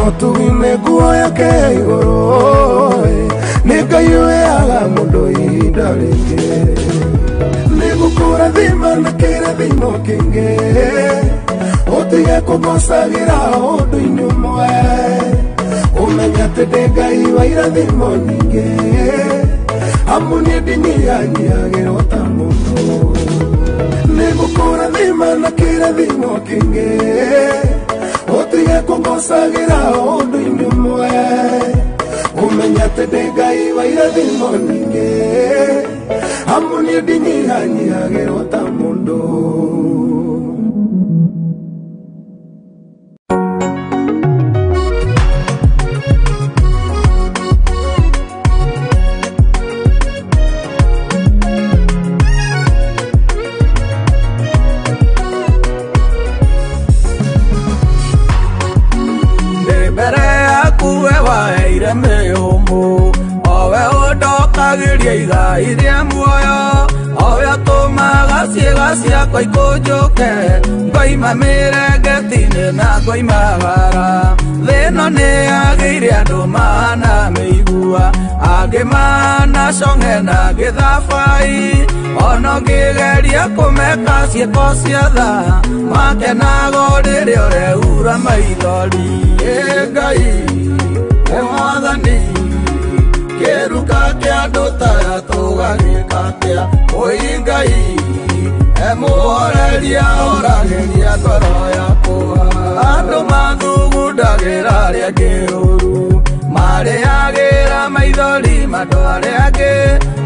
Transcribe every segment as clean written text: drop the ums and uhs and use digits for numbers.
Ũtugi nĩ nguo yake igũrũ nĩ Ngai ũheaga mũndũ ihinda rĩngĩ nĩngũkũrathima na kĩrathimo kĩingĩ ũtige kũgocagĩra ũndũ-inĩ ũmwe ũmenye atĩ ndĩ Ngai wa irathimo nyingĩ amu niĩ ndinyihanyiihagĩrwo ta mũndũ nĩngũkũrathima na kĩrathimo kĩingĩ ũtige kũgocagĩra ũndũ-inĩ ũmwe ũmenye atĩ ndĩ Ngai wa irathimo nyingĩ amu niĩ ndinyihanyiihagĩrwo ta mũndũ. Iria muoyo owe atũmaga ciĩga ciakwa ikũnjũke ngoima mĩrengeti-inĩ na ngoima wara thĩ ĩno nĩ yagĩire andũ mahana mĩigua angĩ mahana cong'e na angĩ thabai ona ũngĩgeria kũmeka ciĩko cia tha makenago rĩrĩa ũreura maithori. Ĩ Ngai ĩ Mwathani kĩruka kĩa andũ taya tũgagĩka atĩa ũi Ngai emũhoreria oragĩria ngoro yakwa andũ mathugundagĩra arĩa angĩ ũru marĩagĩra maithori mandũ arĩa angĩ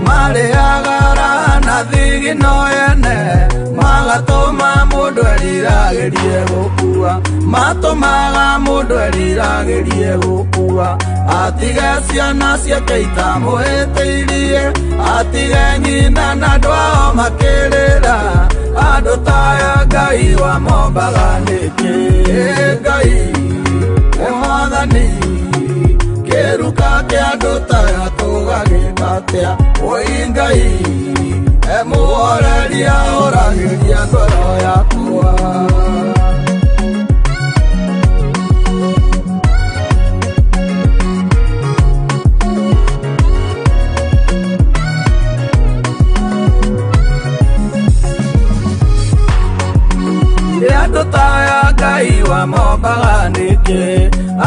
marĩaga raha na thigino ene magatũma mũndũ eriragĩrie gũkua matũmaga mũndũ eriragĩrie gũkua atige ciana ciake itamũhĩtĩirie atige nyina na andũ ao makĩrĩra andũ taya Ngai wamombaga nĩkĩ. Ngai ĩ Mwathani kĩruka kĩa andũ taya tũgagĩka atĩa ũi Ngai emũhoreria oragĩria ngoro yakwa. Andũ taya Ngai wamombaga nĩkĩ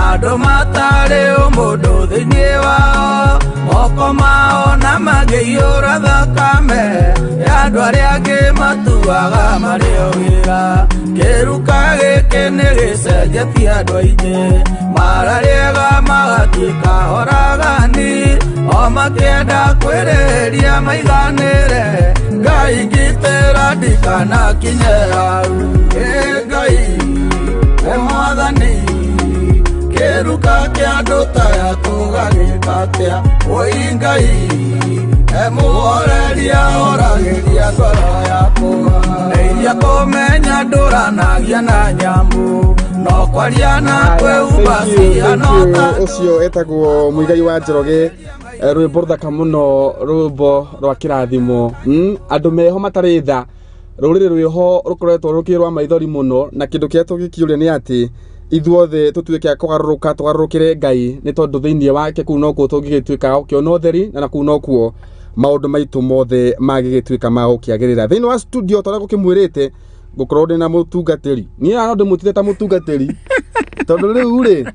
andũ matarĩ ũmũndũ thĩinĩ wao moko mao na mangĩiyũra thakame ya andũ arĩa angĩ matuaga marĩ o wĩra kĩruka gĩkĩ nĩ gĩcenjetie andũ aingĩ mararĩega magatuĩka oragani o makĩenda kwĩrĩhĩria maiganĩre Ngai ngitĩra ndikanakinye hau. Ĩ Ngai ĩ Mwathani kĩruka kĩa andũ taya tũgagĩka atĩa ũi Ngai emũhoreria oragĩria ngoro yakwa ndeithia kũmenya ndũranagia na nyamũ no kwaria na kwĩhumba cihana ta ũcio etagwo Muigai wa Njoroge rwĩmbo rũthaka mũno rwĩmbo rwa kĩrathimo andũ meho matarĩ tha rũrĩrĩ rwĩho rũkoretwo rũkĩ rwa maithori mũno na kĩndũ kĩrĩa tũgĩkĩũria nĩ atĩ ithuothe tũtuĩke a kũgarũrũka tũgarũrũkĩre Ngai nĩ tondũ thĩinĩ wake kũu nokuo tũngĩgĩtuĩka gũkĩona ũtheri na kũu nokuo maũndũ maitũ mothe magĩgĩtuĩka ma gũkĩagĩrĩra. Thĩinĩ wa studio ta ũrĩa ngũkĩmwĩrĩte ngũkorwo ndĩ na mũtungatĩri niĩ no ndĩmũtire ta mũtungatĩri tondũ rĩu rĩ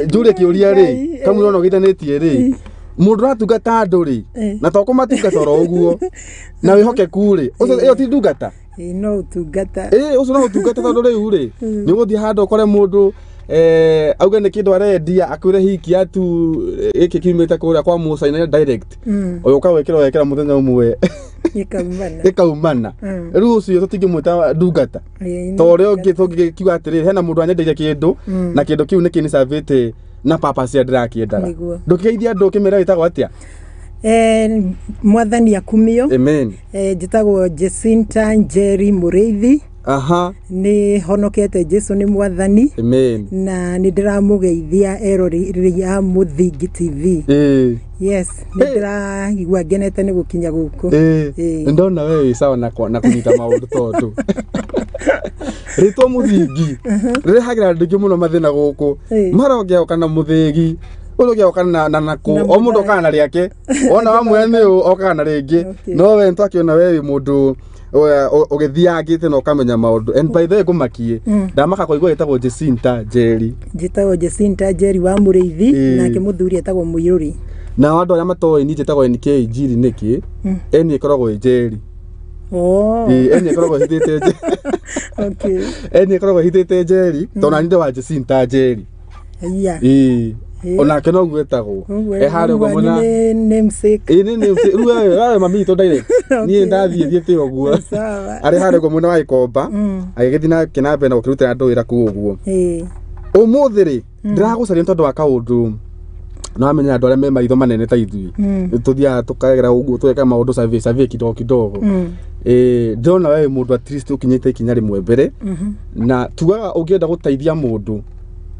njũrie kĩũria rĩ kamũira ona ũgĩtanĩtie rĩ mũndũ ũratungata andũ rĩ na to kũmatungata oro ũguo na wĩhokeku rĩ ũcio ĩyo ti ndungata no ũtungata ũcio no ũtungata tondũ rĩu rĩ nĩ ũgũthiĩ handũ ũkore mũndũ auge nĩ kĩndũ arendia akwĩre hiki atu gĩkĩ kiumĩte kũrĩa kwa Mũcaina direct ũyũ ũkawĩkĩra wekĩra mũthenya ũmwe gĩkaumana rĩu ũcio tũtingĩmwĩta ndungata to ũrĩa ũngĩ tũngĩkiuga atĩrĩrĩ hena mũndũ anyendeirie kĩndũ na kĩndũ kĩu nĩ kĩnicabĩte na purpose ĩrĩa ndĩrakĩendaga ndũkĩgeithia andũ ũkĩmera wĩtagwo atĩa? Mwathani akumio. Amen. Njĩtagwo Jacinta Njeri Mũrĩithi. Aha. Nĩ honokete Jesu nĩ Mwathani. Amen. Na nĩ ndĩramũgeithia eroreri a Mũthingi TV. Yes, nĩ ndĩraigua ngenete nĩ gũkinya gũkũ. Ndona we wĩ sawa na kũnyita maũndũ tondũ Rĩtwa Mũthingi rĩrehagĩra andũ aingĩ mũno mathĩna gũkũ. Mara ũngĩoka na Mũthĩgi, ũrĩa ũngĩoka na nakũ, o mũndũ okaga na rĩake, ona wamwĩra nĩ ũ okaga na rĩngĩ. No we nĩtwakĩona we wĩ mũndũ ũgĩthiangĩte na ũkamenya maũndũ. And by the way ngũmakie, ndamaka kũigua ĩtagwo Jacinta Njeri. Njĩtagwo Jacinta Njeri wa Mũrĩithi, nake mũthuri etagwo Mũirũri. Na andũ arĩa matoĩ niĩ njĩtagwo NK Njiri nĩkĩ, N ĩkoragwo ĩ Njeri. N ĩkoragwo ĩhithĩte Njeri. N ĩkoragwo ĩhithĩte Njeri, tondũ nani ndĩ wa Jacinta Njeri. Onake noguo etagwo. Harĩa ũguo mwena namesake. Nĩ namesake. Rĩu wewe mami witũ direct. Niĩ ndathiĩ thiĩte ũguo. Arĩ harĩa ũguo mwena wa Gĩkomba, agĩgĩthiĩ nake na mbere na gũkĩrutĩra andũ wĩra kũu ũguo. Ũmũthĩ rĩ, ndĩragũcaria nĩ tondũ wa kaũndũ. No amenya andũ arĩa me maitho manene ta ithuĩ. Tũthiaga tũkagera ũguo tũgeka maũndũ survey kidogo kidogo. Ndĩrona wewe mũndũ at least ũkinyĩte ikinya rĩmwe mbere. Na tugaga ũngĩenda gũteithia mũndũ,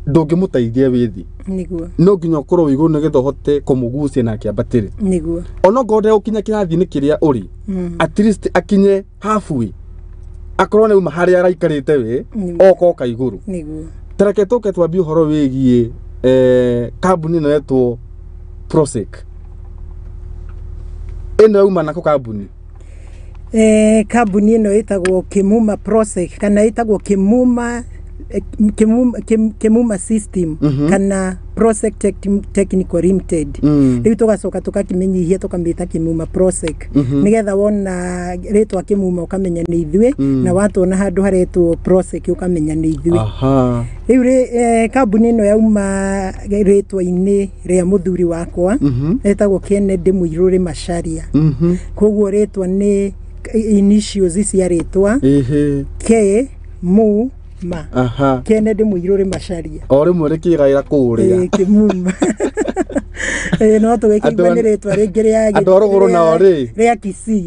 ndũngĩmũteithia wĩ thĩ. Nĩguo. No nginya ũkorwo wĩ igũrũ nĩgetha ũhote kũmũgucia na akĩambatĩre. Nĩguo. Ona okorwo ndegũkinya kĩrathi-inĩ kĩrĩa ũrĩ, at least akinye halfway. Akorwo nĩ uma harĩa araikarĩte we, oka igũrũ. Nĩguo. Tareke tũke twambie ũhoro wĩgiĩ kambuni ĩno yetwo Prosec. Ĩno yauma nakũ kambuni? Kambuni ĩno ĩtagwo Kimuma Prosec kana ĩtagwo Kimuma System kana Prosec Technical Limited. Rĩu tũgacoka tũgakĩmenyihia tũkamĩta Kimuma Prosec nĩgetha wona rĩtwa Kimuma ũkamenya nĩ ithuĩ, na watuona handũ haretwo Prosec ũkamenya nĩ ithuĩ. Rĩu kambuni ĩno yauma rĩtwa-inĩ rĩa mũthuri wakwa etagwo Kennedy Mũirũrĩ Macharia. Koguo rĩtwa nĩ initials cia rĩtwa K M Ma. Kennedy Mũirũrĩ Macharia. O rĩmwe rĩkĩgaĩra kũrĩa. Kimuma. No tũgĩkĩigua nĩ rĩtwa rĩngĩ rĩa andũ a rũgũrũ nao rĩ rĩa Kisii.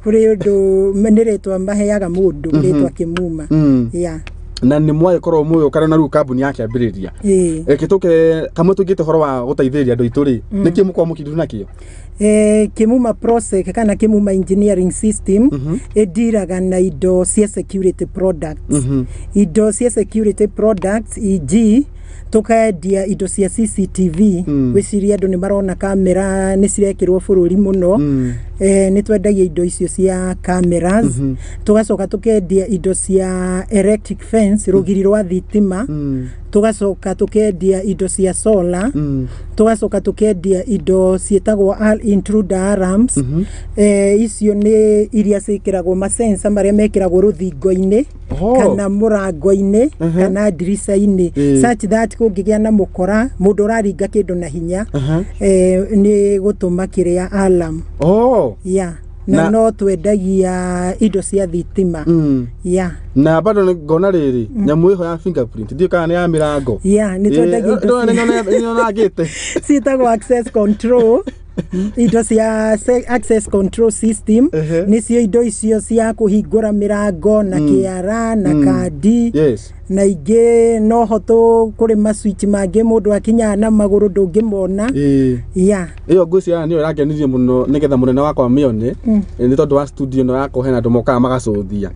Kũrĩ ũndũ nĩ rĩtwa maheaga mũndũ rĩtwa Kimuma. Na nĩ mwagĩkorwo mũgĩũkana na rĩu kambuni yakĩambĩrĩria. Reke tũke kamwe tũingĩte ũhoro wa gũteithĩrĩria andũ aitũ rĩ, nĩkĩ mũkoragwo mũkĩndiru nakĩo? Kimuma Prosec kana Kimuma Engineering System ĩndiraga na indo cia security products. Indo cia security products e.g. tukendia indo cia CCTV. Gwĩciria andũ nĩ marona kamera nĩ cirekĩrwo bũrũri mũno. Nĩ twendagia indo icio cia cameras. Tũgacoka tũkendia indo cia electric fence, rũgiri rwa thitima. Tũgacoka tũkendia indo cia solar. Tũgacoka tũkendia indo ciĩtagwo intruder alarms. Icio nĩ iria ciĩkĩragwo masensa marĩa mekĩragwo rũthingo-inĩ kana mũrango-inĩ kana ndirica-inĩ, such that kũngĩgĩa na mũkora mũndũ ũraringa kĩndũ na hinya, nĩ gũtũma kĩrĩa alarm. Na no twendagia indo cia thitima. Na bado ngona rĩrĩ nyamũ ĩho ya fingerprint ndiũ kana nĩ ya mĩrango. Nĩ twendagia indo ciĩtagwo access control. Indo cia access control system nĩcio indo icio cia kũhingũra mĩrango na kĩara na kandi. Na ingĩ noho kũrĩ ma switch mangĩ mũndũ akinyaga na magũrũ ndũngĩmona. Ĩyo ngwĩciria nĩyo ĩrangenirie mũno nĩgetha mũnene wakwa amĩone, nĩ tondũ wa studio ĩno yakwa hena andũ mokaga magacũthia.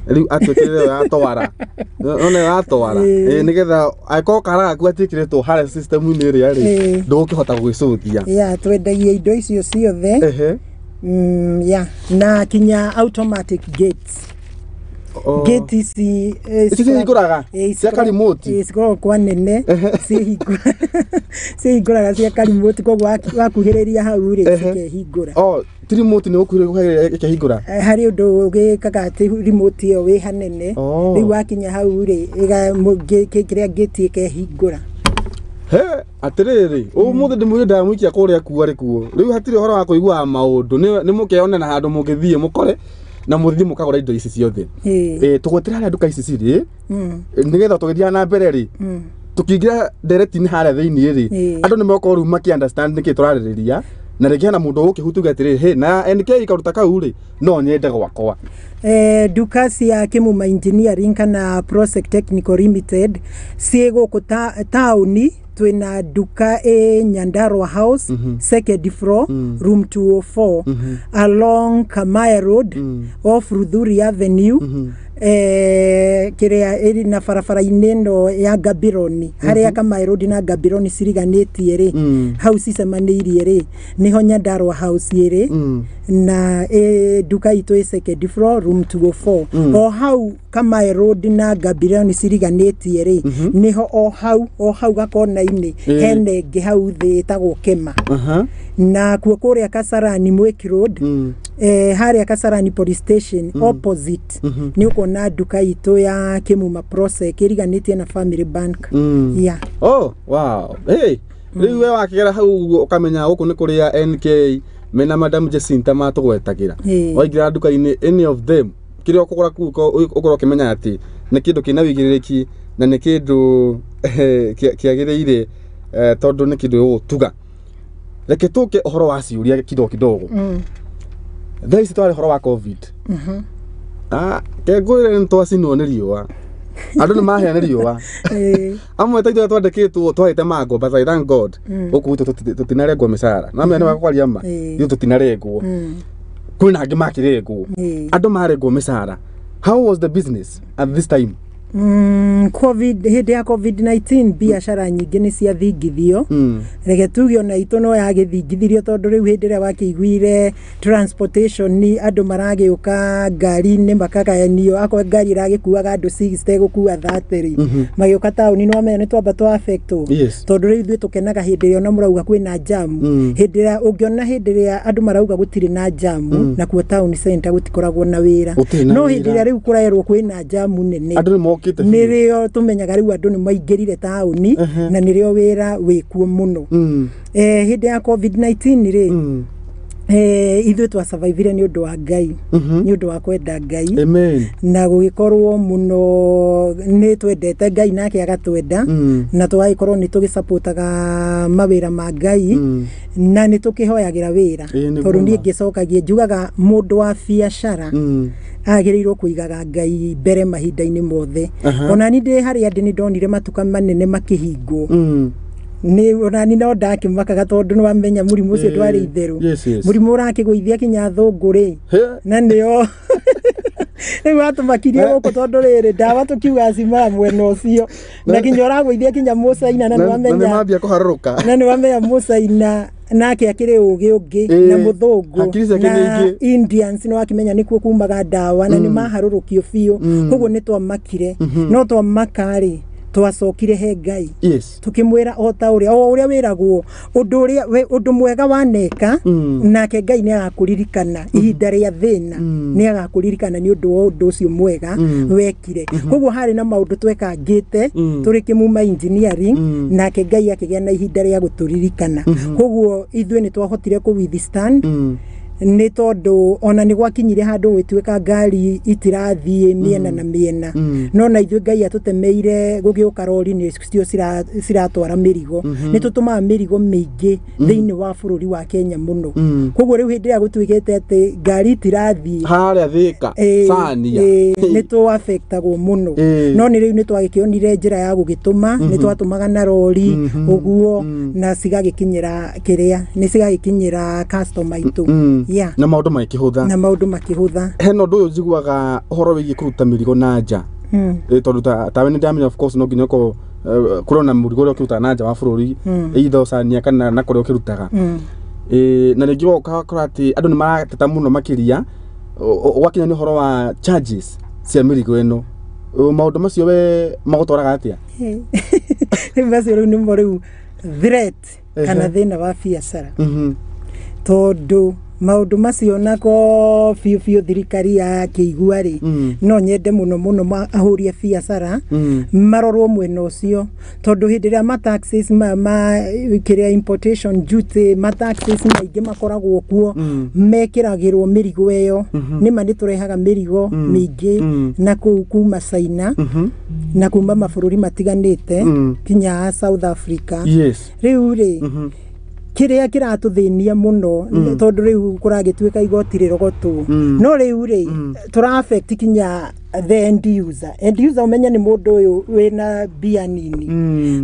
Rĩu atwĩkĩrĩre ĩyo yatwara. Nona yatwara. Nĩgetha angĩkorwo kara gaku gatiĩkĩrĩtwo harĩa system-inĩ ĩrĩa rĩ, ndũgũkĩhota gũgĩcũthia. Twendagia indo icio ciothe. Na kinya automatic gates. Gate ici cihingũraga cia karimoti, cikoragwo kwa nene, cihingũraga cia karimoti, koguo wakuhĩrĩria hau rĩ cikehingũra. Ti remote nĩ gũkuhĩrĩria ĩkehingũra? Harĩ ũndũ ũgĩkaga atĩ remote ĩyo wĩ hanene, rĩu wakinya hau rĩ kĩrĩa gate ĩkehingũra. He, atĩrĩrĩ, ũmũthĩ ndĩmwĩre ndamũikia kũrĩa kuo arĩ kuo. Rĩu hatirĩ ũhoro wa kũiguaga maũndũ, nĩ mũkeyonera handũ mũngĩthiĩ mũkore na mũthiĩ mũkagũra indo ici ciothe. Tũgwetera harĩa nduka ici cirĩ, nĩgetha tũgĩthiaga na mbere rĩ, tũkĩingĩra ndereti-inĩ harĩa thĩiniĩ rĩ, andũ nĩ megũkorwo rĩu makĩ understand nĩkĩ tũrarĩrĩria, na rĩngĩ hena mũndũ ũgũkĩhutuga atĩrĩrĩ, hĩ, na NK kaũndũ ta kau rĩ, no nyende gwakwa. Nduka cia Kimuma Engineering kana Prosec Technical Limited ciĩ gũkũ taũni. Twĩna nduka ĩ Nyandarua House, second floor, room 204, along Kamaya Road, off Ruthuri Avenue. Kĩrĩa ĩrĩ na barabara-inĩ ĩno ya Gabironi, harĩa Kamaĩ Road na Gabironi ciriganĩtie rĩ, hau cicemanĩirie rĩ, nĩho Nyandarua House ĩrĩ. Na nduka itũ ĩ second floor, room 204. O hau Kamaĩ Road na Gabironi ciriganĩtie rĩ, nĩho o hau gakona-inĩ. Hena ĩngĩ hau thĩ ĩtagwo Kema. Na kuo kũrĩa Kasarani, Mwiki Road, harĩa Kasarani Police Station opposite, nĩ ũkuona nduka itũ ya Kimuma Prosec ĩriganĩtie na Family Bank. Yeah. Oh, wow. Hey, rĩu we wakĩgera hau ũguo ũkamenya gũkũ nĩ kũrĩa NK mena Madam Jacinta matũgwetagĩra. Waingĩra nduka-inĩ any of them, kĩrĩa ũkũgũra kuu ũkorwo ũkĩmenya atĩ nĩ kĩndũ kĩna wĩigĩrĩrĩki na nĩ kĩndũ kĩagĩrĩire, tondũ nĩ kĩndũ gĩgũgũtuga. Reke tũke ũhoro wa ciũria kidogo kidogo. Thaa ici twarĩ ũhoro wa COVID. Ah, ke ngwĩre nĩ twacinwo nĩ riũa, andũ nĩ mahĩa nĩ riũa. Amwe ta ithuĩ twandĩkĩtwo twahĩte mango, but I thank God gũkũ gwitũ tũtinarengwo mĩcara na menya nĩ wakwaria ma. Ithuĩ tũtinarengwo. Kwĩna angĩ makĩrengwo. Andũ marengwo mĩcara, how was the business at this time? COVID, hĩndĩ ya COVID-19 biacara nyingĩ nĩ ciathingithio. Reke tuge ona itũ no yagĩthingithirio, tondũ rĩu hĩndĩ ĩrĩa wakĩiguire transportation nĩ andũ maragĩũka ngari-inĩ makagayanio, akorwo ngari ĩragĩkuaga andũ 60 ĩgũkua 30 rĩ, magĩũka taũni, nĩ wamenya nĩ twamba twa affectwo. Tondũ rĩu ithuĩ tũkenaga hĩndĩ ĩrĩa ona mũrauga kwĩna jam. Hĩndĩ ĩrĩa ũngĩona, hĩndĩ ĩrĩa andũ marauga gũtirĩ na jam, nakuo town center gũtikoragwo na wĩra. Gũtirĩ na No wĩra. hĩndĩ ĩrĩa rĩu kũrerwo kwĩna jam nene, andũ nĩ mokĩte biũ. Nĩrĩo tũmenyaga rĩu andũ nĩ maingĩrire taũni na nĩrĩo wĩra wĩkuo mũno. Hĩndĩ ya COVID-19 rĩ, ithuĩ twasurvivire nĩ ũndũ wa Ngai, nĩ ũndũ wa kwenda Ngai. Amen. Na gũgĩkorwo mũno nĩ twendete Ngai nake agatwenda, na tũgagĩkorwo nĩ tũgĩcapotaga mawĩra ma Ngai, na nĩ tũkĩhoyagĩra wĩra. Nĩguo Tondũ niĩ ma. ngĩcokagia njugaga mũndũ wa biacara agĩrĩirwo kũigaga Ngai mbere mahinda-inĩ mothe. Ona ni ndĩ harĩa ndĩ nĩ ndonire matuka manene makĩhingwo. Nĩ ona ni no ndakĩmakaga, tondũ nĩ wamenya mũrimũ ũcio ndwarĩ itherũ. Mũrimũ ũrakĩgũithia kinya thũngũ rĩ, na nĩo rĩu watũmakirie gũkũ, tondũ rĩrĩ ndawa tũkiuga cimaga mwena ũcio na kinya ũragũithia kinya mũcaina na nĩ na nĩ wamenya mambia kũharũrũka. Na nĩ wamenya mũcaina nake akĩrĩ ũgĩ ũngĩ na mũthũngũ Hakiri ciake nĩ na ingĩ. Indians, nĩ wakĩmenya nĩkuo kumaga ndawa na nĩ maharũrũkio biũ. Koguo nĩ twamakire, no twamaka rĩ, twacokire he Ngai, tukimwira o ta ũrĩa o ũrĩa wĩragwo ũndũ ũrĩa ũndũ mwega waneka, nake Ngai nĩ agakũririkana ihinda rĩa thĩna, nĩ agakũririkana nĩ ũndũ wa ũndũ ũcio mwega wekire. Koguo harĩ na maũndũ twekangĩte tũrĩ Kĩmuma Engineering, nake Ngai akĩgĩa na ihinda rĩa gũtũririkana. Koguo ithuĩ nĩ twahotire kũ withstand, nĩ tondũ ona nĩ gwakinyire handũ gwĩtuĩka ngari itirathiĩ mĩena na mĩena, no na ithuĩ Ngai atũtemeire gũgĩũka rori nĩ cio ciratwara mĩrigo. Nĩ tũtũmaga mĩrigo mĩingĩ thĩinĩ wa bũrũri wa Kenya mũno. Koguo rĩu hĩndĩ ĩrĩa gũtuĩkĩte atĩ ngari itirathiĩ harĩa Thĩka, Cania, nĩ tũafectagwo mũno. No nĩ rĩu nĩ twagĩkĩonire njĩra ya gũgĩtũma, nĩ twatũmaga na rori ũguo na cigagĩkinyĩra kĩrĩa nĩ cigagĩkinyĩra customer aitũ. Yeah. Na maũndũ magĩkĩhũtha. Na maũndũ makĩhũtha. Hena ũndũ ũyũ njiguaga ũhoro wĩgiĩ kũruta mĩrigo na nja. Tondũ tawe nĩ ndamenya, of course no nginya ũkorwo kũrĩ na mũrigo ũrĩa ũkĩrutaga na nja wa bũrũri, either Ũcania kana na kũrĩa ũkĩrutaga. Na rĩngĩ ũgakora atĩ andũ nĩ marateta mũno makĩria gwakinya nĩ ũhoro wa charges cia mĩrigo ĩno. Maũndũ macio we magũtwaraga atĩa? Rĩu macio rĩu nĩmo rĩu threat kana thĩna wa biacara, tondũ maũndũ macio nako biũ biũ thirikari yakĩigua rĩ, no nyende mũno mũno ahũri a biacara marorwo mwena ũcio, tondũ hĩndĩ ĩrĩa ma taxes ma kĩrĩa importation duty, ma taxes maingĩ makoragwo kuo, mekĩragĩrwo mĩrigo ĩyo. Nĩma nĩ tũrehaga mĩrigo mĩingĩ na kũu kuma China na kuma mabũrũri matiganĩte, kinya South Africa. Rĩu rĩ, kĩrĩa kĩratũthĩnia mũno, tondũ rĩu kũragĩtuĩka igoti rĩrogotwo, no rĩu rĩ tũra affect kinya The end user, end user ũmenye nĩ mũndũ ũyũ wĩna mbia nini,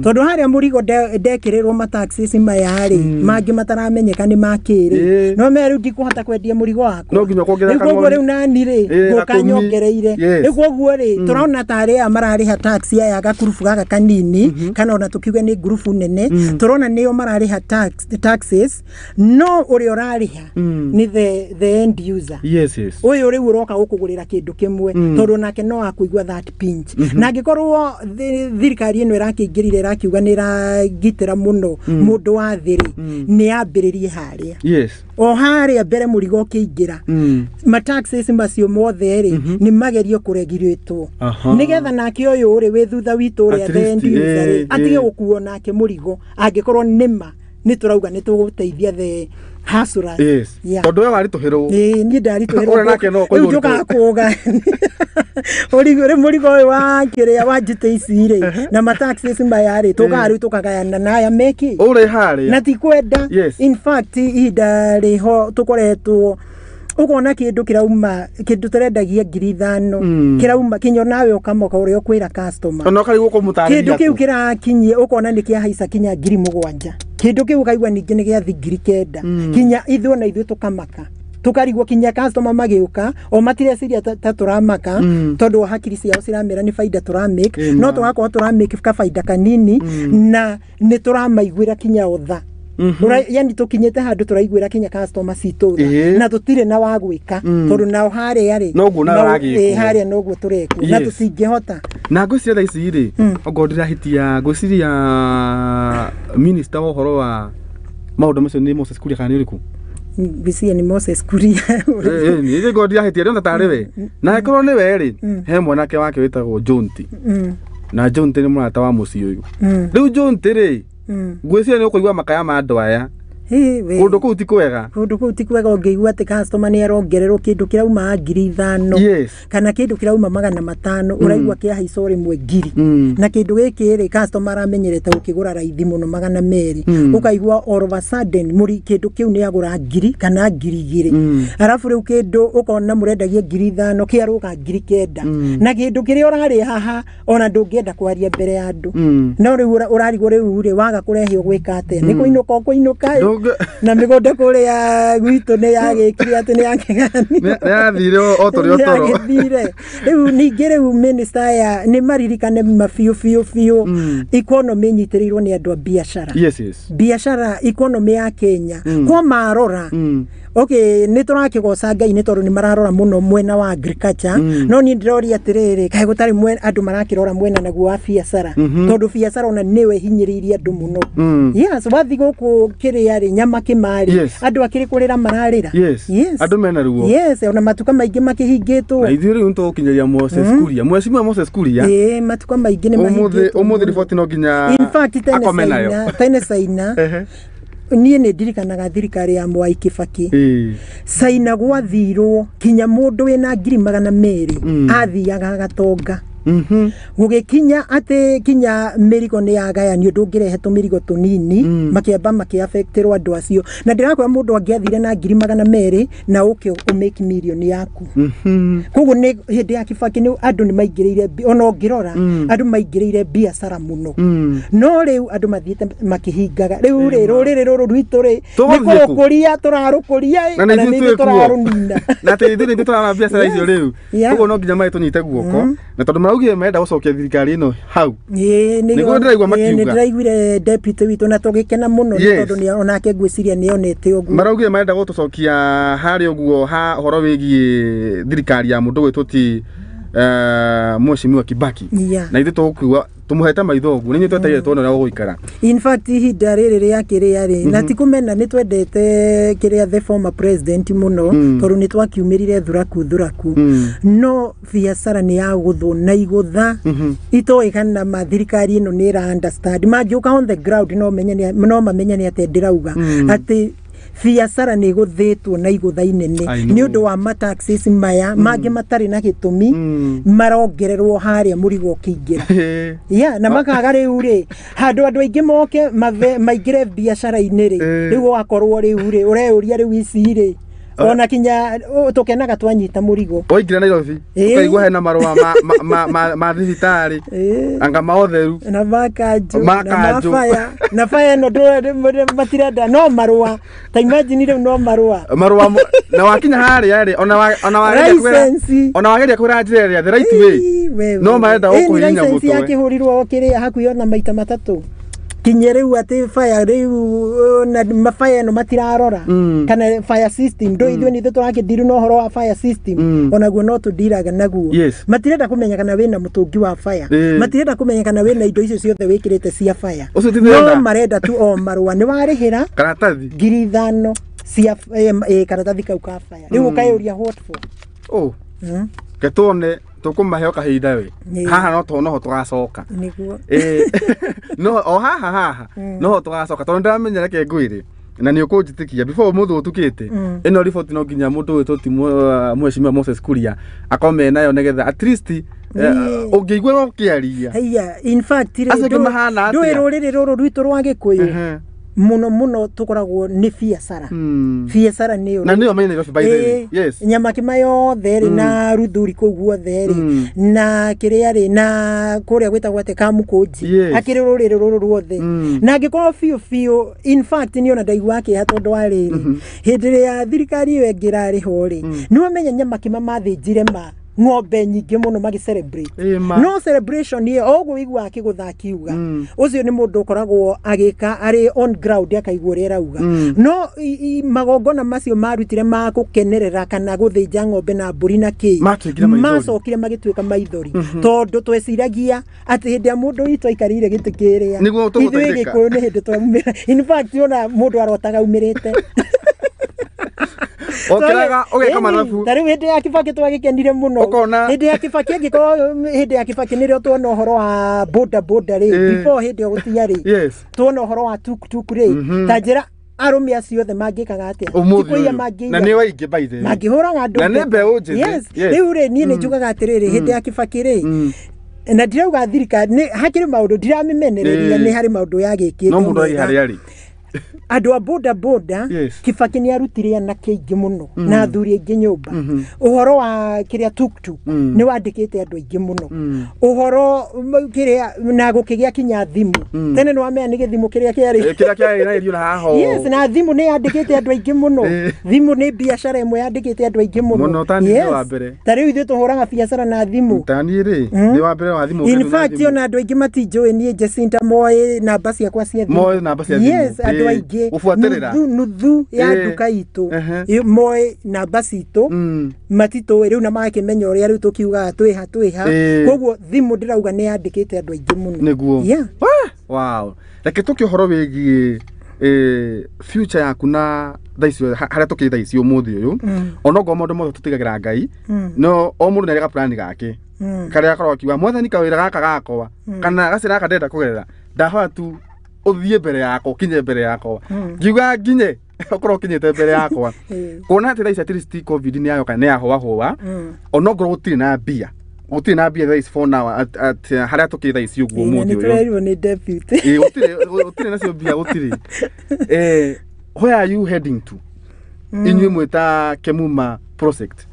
tondũ harĩa mũrigo ndekĩrĩrwo mataxes maya rĩ, mangĩ mataramenyeka nĩ makĩrĩ, no me rĩu ndikũhota kwendia mũrigo wakwa. No nginya ũkongerera Rĩu koguo kang'ori. rĩu nani rĩ, ngũka gakũmi. nyongereire. Rĩu koguo rĩ, tũrona ta arĩa mararĩha tax aya gakurubu gaka kanini, kana ona tũkiuge nĩ ngurubu nene, tũrona nĩo mararĩha taxes, no ũrĩa ũrarĩha nĩ the end user, Yes. ũyũ rĩu ũroka gũkũgũrĩra kĩndũ kĩmwe, tondũ nake no akũigua that pinch. Na angĩkorwo thirikari ĩno ĩrakĩingĩrire ĩrakiuga nĩ ĩragitĩra mũno mũndũ wa thĩ rĩ, nĩ yambĩrĩrie harĩa, o harĩa mbere mũrigo ũkĩingĩra, mataxes macio mothe rĩ, nĩ magerio kũregirĩtwo, nĩgetha nake ũyũ rĩ wĩ thutha witũ ũrĩa At the end least, user rĩ, atige gũkuo nake mũrigo, angĩkorwo nĩma nĩ tũrauga nĩ tũgũteithia the hustlers. Tondũ we waritũhĩrwo. Ĩĩ, niĩ ndaritũhĩrwo. Ũrĩa nake no Rĩu kũigua njũkaga kũga ũrigo rĩu mũrigo ũyũ wa kĩrĩa wa njĩtĩ ici rĩ, na mataxes maya rĩ, tũkaga rĩu tũkagayana na aya meki Ũrĩ harĩa. Na ti kwenda. In fact, ihinda rĩho tũkoretwo ũkona kĩndũ kĩrauma, kĩndũ tũrendagia 5,000, kĩrauma kinya nawe ũkamoka ũrĩa ũkwĩra customer. Ona ũkarigwo kũmũtarĩria. Kĩndũ kĩu kũ. kĩrakinyia ũkona nĩ kĩahaica kinya 7,000, kĩndũ kĩu ũkaigua ningĩ nĩ gĩathi 9,000, kinya ithuĩ na ithuĩ tũkamaka, tũkarigwo, kinya customer magĩũka o matireciria ta tũramaka, tondũ o hakiri ciao ciramera nĩ baida tũramake, no tũgakorwo tũramake kabaida kanini na nĩ tũramaiguĩra kinya otha. Yani tũkinyĩte handũ tũraiguĩra kinya customer citũ tha, na tũtirĩ na wa gwĩka, tondũ nao harĩa rĩ, Noguo nao maragĩkwo. Ĩĩ, harĩa noguo tũrekwo na tũtingĩhota. Na ngwĩciria thaa ici rĩ, okorwo ndĩrahĩtia, ngwĩciria minister wa ũhoro wa maũndũ macio nĩ Moses Kuria, kana nĩ ũrĩkũ? Ngwĩciria nĩ Moses Kuria. Nĩ ngorwo ndirahĩtia, ndĩrona tarĩ we, na angĩkorwo nĩ we rĩ, he mwanake wake wĩtagwo Jonti, na Jonti nĩ mũrata wa mũciĩ ũyũ. Rĩu Jonti rĩ, ngwĩciria nĩ ũkũigua makaya ma andũ aya. Hĩ, we. Kũndũ kũu ti kwega. Kũndũ kũu ti kwega. Ũngĩigua atĩ customer nĩ arongererwo kĩndũ kĩrauma 5,000, kana kĩndũ kĩrauma 500, ũraigua kĩahaica o rĩmwe 1,000, na kĩndũ gĩkĩ rĩ, customer aramenyerete gũkĩgũra raithi mũno 200, ũkaigua all of a sudden mũri kĩndũ kĩu nĩ agũra 1,000 kana 2,000. Arabu rĩu kĩndũ ũkona mũrendagia 5,000 kĩarũga 9,000, na kĩndũ kĩrĩa ũrarĩ haha ona ndũngĩenda kwaria mbere ya andũ. No rĩu ũrarigwo rĩu rĩ, waga kũrehe ũgwĩka atĩa? Nĩ kũinũka ũkũinũka ĩ? Na mĩgũnda kũrĩa gwitũ nĩ yagĩkire atĩ nĩ yakĩgani. Nĩ yathire o tũrĩ o toro. Nĩyagĩthire. Rĩu ningĩ rĩu minister aya nĩ maririkane ma biũ biũ biũ, economy ĩnyitĩrĩirwo nĩ andũ a biacara. Biacara, economy ya Kenya kwa marora, okay, nĩ tũrakĩgoca Ngai nĩ tondũ nĩ mararora mũno mwena wa agriculture, no niĩ ndĩroria atĩrĩrĩ, kaĩ gũtarĩ andũ marakĩrora mwena naguo wa biacara? Tondũ biacara ona nĩwe hinyĩrĩirie andũ mũno. Yes, wathi gũkũ kĩrĩa rĩ, nyama kĩmarĩ, andũ akĩrĩ kũrĩra mararĩra. Andũ mena ruo. Yes, ona matuka maingĩ makĩhingĩtwo. Na ithuĩ rĩu nĩtũgũkinyĩria Moses Kuria, mheshimiwa Moses Kuria. Ĩĩ, matuka maingĩ nĩ Ũmũthĩ mahingĩtwo ũmũthĩ mũno. riboti no nginya In fact, tene akome nayo. Caina, tene Caina, niĩ nĩ ndirikanaga thirikari ya Mwai Kibaki, Caina gwathirwo kinya mũndũ wĩna 200,000 athiaga agatonga. Gũgĩkinya atĩ kinya mĩrigo nĩ yagayanio, ndũngĩrehe tũmĩrigo tũnini, makĩamba makĩafectĩrwo andũ acio. Na ndĩrakwĩra mũndũ angĩathire na 200,000 na ũke ũmake mirioni yaku. Koguo nĩ hĩndĩ ya Kibaki nĩ andũ nĩ maingĩrĩire ona ũngĩrora, andũ maingĩrĩire biacara mũno, no rĩu andũ mathiĩte makĩhingaga. Rĩu rĩ, rũrĩrĩ rũrũ rwitũ rĩ, nĩ Tũgũthiĩ kũ? kũrũkũria tũrarũkũria ĩ, Na nĩ kana ithuĩ nĩ ithuĩ twĩ kuo. tũrarũnina? Na atĩ ithuĩ nĩ ithuĩ tũrara biacara icio rĩu. Koguo no nginya maĩ tũnyite guoko, na tondũ maraugire marenda gũcokia thirikari ĩno hau. Ĩĩ, Nĩguo ndĩraigua ĩĩ, makiuga. nĩ ndĩraiguire deputy witũ na tũgĩkena mũno nĩ tondũ onake ngwĩciria nĩ onete ũguo. Maraugire marenda gũtũcokia harĩa ũguo ha ũhoro wĩgiĩ thirikari ya mũndũ gwĩtwo ti mheshimiwa Kibaki. Na ithuĩ tũgũkiuga tũmũhete maitho ũguo nĩ inyuĩ twetereire tuone ũrĩa ũgũikara. In fact, ihinda rĩrĩ rĩa kĩrĩa rĩ, na ti kũmena nĩ twendete kĩrĩa the former president mũno, tondũ nĩ twakiumĩrire thuraku thuraku, no biacara nĩ yagũthwo na igũtha itoĩ kana ma thirikari ĩno nĩ ĩra understand. Mangĩũka on the ground no menye no mamenye nĩ atĩa ndĩrauga, atĩ biacara nĩ ĩgũthĩtwo na igũtha inene I know. nĩ ũndũ wa mataxes maya mangĩ matarĩ na gĩtũmi marongererwo harĩa mũrigo ũkĩingĩra. Yeah, na makaga rĩu rĩ, handũ andũ aingĩ moke maingĩre biacara-inĩ rĩ, rĩu ũgakorwo rĩu rĩ, ũreyũria rĩu ici rĩ, Ona kinya tukenaga twanyita murigo. Waingĩra Nairobi ũkaigua hena marũa ma thibitarĩ anga ma ũtheru na makanjũ na mafaya na faya no matirenda no marũa. Ta imagine rĩu no marũa marũa na wakinya harĩa rĩ ona wageria kwĩra njĩra ĩrĩa the right way no marenda gũkũhihinya mũtwe. License yakĩhũrirwo kĩrĩa hakuhĩ ona maita matatũ kinye rĩu atĩ fire rĩu na mafaya no matirarora kana fire system ndo ithuĩ nithuĩ tũrakĩndiru na ũhoro wa fire system onaguo no tũndiraga naguo. Matirenda kũmenya kana wĩna mũtũngi wa fire, matirenda kũmenya kana wĩna indo icio ciothe wĩkĩrĩte cia fire, no marenda tu o marũa nĩ warĩhĩra karatathi 5,000 cia karatathi kau ka fire. Rĩu ũkayũria what for? Oh ketone tukumahe kahinda we haha no tono tugacoka niguo no o haha haha no tugacoka tondu ndamenya reke ngwire na ni ukunjitikia before muthu utukite ino report no nginya mundu witũ ti mheshimiwa Moses Kuria akome nayo nigetha at least ungiigua ukiaria. Haiya, in fact ndũĩ rũrĩrĩ rũrũ rwitũ rwa Gĩkũyũ muno muno tukoragwo ni biacara. Biacara niyo na niyo main Nairobi by the way. Yes, nyama kima yothe ri na ruthuri kuu guothe ri na kiria ri na kuria gwitagwo ate Kamukunji akiri ruriri ruru ruothe na ngikorwo biu biu. In fact ni ona ndaigua kieha tondu wa riri hindi ria thirikari iyo ĩngĩ ho ri ni wamenya nyama kima mathinjire ma ng'ombe nyingĩ mũno magi celebrate. No celebration ĩyo oguo igua akĩgũtha akiuga ũcio nĩ mũndũ ũkoragwo agĩka arĩ on ground akaigua ũrĩa arauga. No magongona macio marutire ma gũkenerera kana gũthĩnja ng'ombe na mbũri na kĩ macokire magĩtuĩka maithori tondũ tweciragia atĩ hĩndĩ ya mũndũ witũ aikarĩire gĩtĩ kĩrĩa ithuĩ Gĩkũyũ nĩ hĩndĩ twaumĩra. In fact ona mũndũ arotaga aumĩrĩte. Okiraga ugeka mathabu. Ta riu hindi ya Kibaki twagikenire muno. Hindi ya Kibaki angikorwo hindi ya Kibaki nirio tuona uhoro wa boda boda ri before hindi yo gutia ri tuona uhoro wa tuk tuk ri ta njira arume acio othe mangikaga atia tikuiya mangiiya na ni waingi by the way mangihuraga andu na ni mbeu njithi. Yes, riu ri nie ni njugaga atiriri hindi ya Kibaki ri na ndirauga thirikari ni hakiri maundu ndiramimenereria ni hari maundu yagikite no mundu ari hari ari andu a boda boda. Kibaki ni arutire anake aingĩ mũno na athuri aingĩ nyũmba. Ũhoro wa kĩrĩa tuk tuk nĩ wandĩkĩte andũ aingĩ mũno. Ũhoro kĩrĩa na gũkĩgĩa kinya thimũ tene nĩ wamenya nĩ gĩthimũ kĩrĩa kĩarĩ kĩrĩa kĩarĩ na irio na haho. Yes, na thimũ nĩ yandĩkĩte andũ aingĩ mũno. Thimũ nĩ biacara ĩmwe yandĩkĩte andũ aingĩ mũno mũno. Tani wa mbere ta rĩu ithuĩ tũhũraga biacara na thimũ tani rĩ nĩ wa mbere wa thimũ. In fact ona andũ aingĩ matinjũĩ niĩ Jacinta moĩ namba ciakwa cia thimũ. Moĩ namba cia thimũ. Yes, andũ aingĩ nuthu ya nduka itũ moĩ namba citũ matitũĩ rĩu na magakĩmenya ũrĩa rĩu tũkiugaga twĩha twĩha. Koguo thimũ ndĩrauga nĩ yandĩkĩte andũ aingĩ mũno. Nĩguo. Wow, reke tũke ũhoro wĩgiĩ future yaku na thaa icio harĩa tũkĩrĩ thaa ici ũmũthĩ ũyũ onokorwo maũndũ mothe tũtigagĩra Ngai no o mũndũ nĩ arĩ gaplani gake karĩa akoragwo akiuga mwathani kawĩra gaka gakwa kana gacĩra gaka ndĩrenda kũgerera ndahoya tu uthie mbere yakwa ukinye mbere yakwa ngiuga nginye ukorwo ukinyite mbere yakwa kuona ati thaa ici at least covid ni yayoka ni yahoa hoa onongorwo gutiri na mbia gutiri na mbia thaa ici for now at haria tukiri thaa ici uguo muthi uyu ni deputy gutiri nacio mbia gutiri. Where are you heading to inyuĩ mwĩta Kemuma project?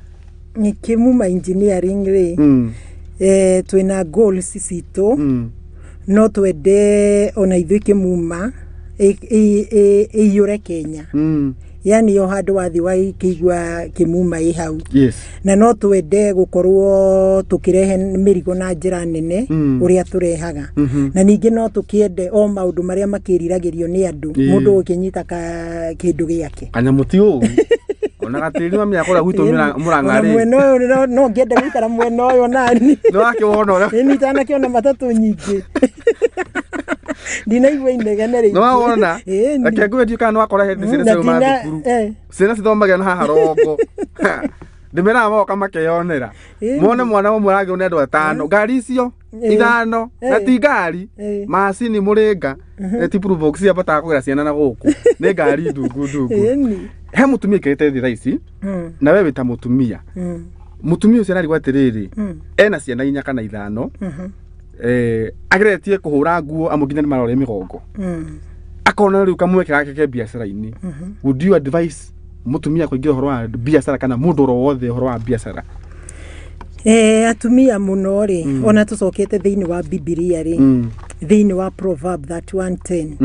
Ni Kemuma engineering ri twina goals citũ no twende ona ithuĩ Kemuma ĩiyũre Kenya. Yani yo handũ wathi waikĩigua Kemuma ĩ hau. Yes. Na no twende gũkorwo tũkĩrehe mĩrigo na njĩra nene ũrĩa tũrehaga. Na ningĩ no tũkĩende o maũndũ marĩa makĩriragĩrio nĩ andũ mũndũ ũkĩnyita kĩndũ gĩake kanyamũ ti ũũ ona gatĩri wa mĩaka ũrĩa gwitũ Mũrang'a rĩ mwena ũyũ no ngĩende gũikara mwena ũyũ nani nĩ wakĩwona ũrĩa ĩni itanakĩona matatũ nyingĩ ndinaigua inegene rĩngĩ nĩ wawona reke ngwĩre ndiũĩ kana nĩ wakora hĩndĩ ciana ciauma thukuru ciana cithomagĩra na haha rongo ndĩmeraga magoka makeyonera mone mwana ũmwe aragĩrwo nĩ andũ atano ngari icio ithano na ti ngari macini mũrĩnga ti Probox ciambataga kũgera ciana na gũkũ nĩ ngari ndungu ndungu. He mũtumia aikarĩte thĩ thaa ici na we wĩ ta mũtumia mũtumia ũcio ararigwo atĩrĩrĩ ena ciana inya kana ithano ageretie kũhũra nguo amwe nginya nĩ marore mĩgongo akona rĩu kamweke gake ke biacara-inĩ. Would you advise Mutumia kũingĩra ũhoro wa biacara kana mũndũ oro wothe ũhoro wa biacara? Atumia mũno rĩ, ona tũcokete thĩinĩ wa Bibilia rĩ, thĩinĩ wa Proverb 31:10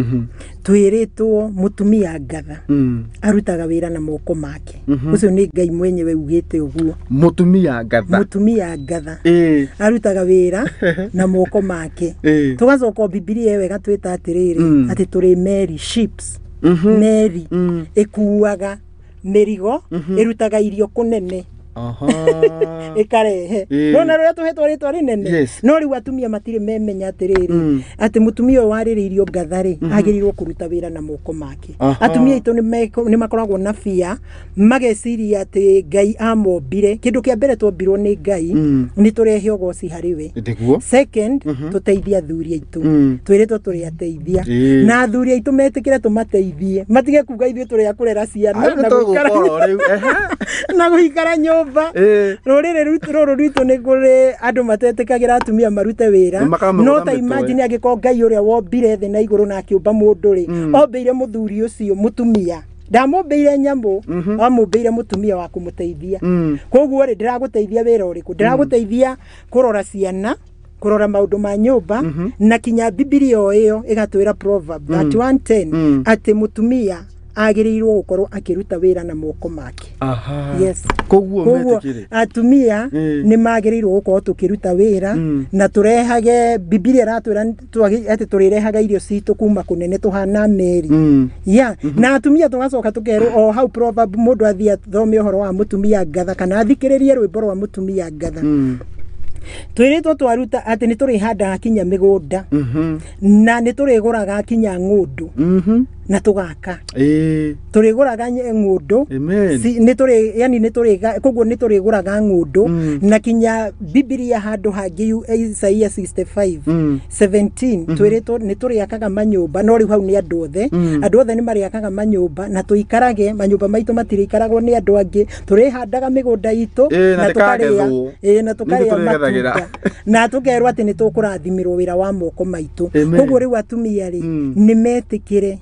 twĩrĩtwo mũtumia ngatha arutaga wĩra na moko make. Ũcio nĩ Ngai mwenyewe ugĩte ũguo. Mũtumia ngatha. Mũtumia ngatha arutaga wĩra na moko make. Tũgacoka Bibilia ĩyo ĩgatwĩta atĩrĩrĩ, atĩ tũrĩ meri, ships, meri ĩkuaga mĩrigo, ĩrutaga irio kũnene ĩkarehe. No na rũrĩa tũhetwo rĩtwa rĩnene. No rĩu atumia matirĩ memenya atĩrĩrĩ, atĩ mũtumia ũyũ warĩrĩirio ngatha rĩ, agĩrĩirwo kũruta wĩra na moko make. Atumia aitũ nĩ makoragwo na bia, mageciria atĩ Ngai amombire. Kĩndũ kĩa mbere twombirwo nĩ Ngai, nĩ tũrehe ũgoci harĩ we. Second, tũteithie athuri aitũ. Twĩrĩtwo tũrĩ ateithia. Na athuri aitũ metĩkĩre tũmateithie, matige kuga ithuĩ tũrĩ a kũrera ciana na gũikara nyũmba. Rũrĩrĩ rũrũ rwitũ nĩ kũrĩ andũ matetĩkagĩra atumia marute wĩra. No ta imagine angĩkorwo Ngai ũrĩa wombire thĩ na igũrũ na akĩũmba mũndũ rĩ, ombĩire mũthuri ũcio mũtumia, ndamũmbĩire nyamũ, amũmbĩire mũtumia wa kũmũteithia. Koguo rĩ, ndĩragũteithia wĩra ũrĩkũ? Ndĩragũteithia kũrora ciana, kũrora maũndũ ma nyũmba, na kinya Bibilia o ĩyo ĩgatwĩra Proverb 31:10 atĩ mũtumia agĩrĩirwo gũkorwo akĩruta wĩra na moko make. Yes. Koguo metĩkĩre atumia nĩ magĩrĩirwo gũkorwo tũkĩruta wĩra na tũrehage. Bibilia ĩratwĩra atĩ tũrĩrehaga irio citũ kuma kũnene tũhana meri. Yeah. Na atumia tũgacoka tũkerwo o hau Proverb, mũndũ athiĩ athome ũhoro wa mũtumia ngatha kana athikĩrĩrie rwĩmbo rwa mũtumia ngatha. Twĩrĩtwo twaruta atĩ nĩ tũrĩhandaga kinya mĩgũnda, na nĩ tũrĩgũraga kinya ng'ũndũ, na tũgaka. Tũrĩgũraga ng'ũndũ, nĩ tũrĩ, yani nĩ tũrĩ, koguo nĩ tũrĩgũraga ng'ũndũ. Na kinya Bibilia handũ hangĩ Isaia 65:17 twĩrĩtwo nĩ tũrĩakaga manyũmba. No rĩu hau nĩ andũ othe, andũ othe nĩ marĩakaga manyũmba na tũikarage manyũmba maitũ, matirĩikaragwo nĩ andũ angĩ. Tũrĩhandaga mĩgũnda itũ na tũkarĩa, na tũkarĩa matunda, na tũkerwo atĩ nĩ tũkũrathimĩrwo wĩra wa moko maitũ. Koguo rĩu atumia rĩ, nĩ metĩkĩre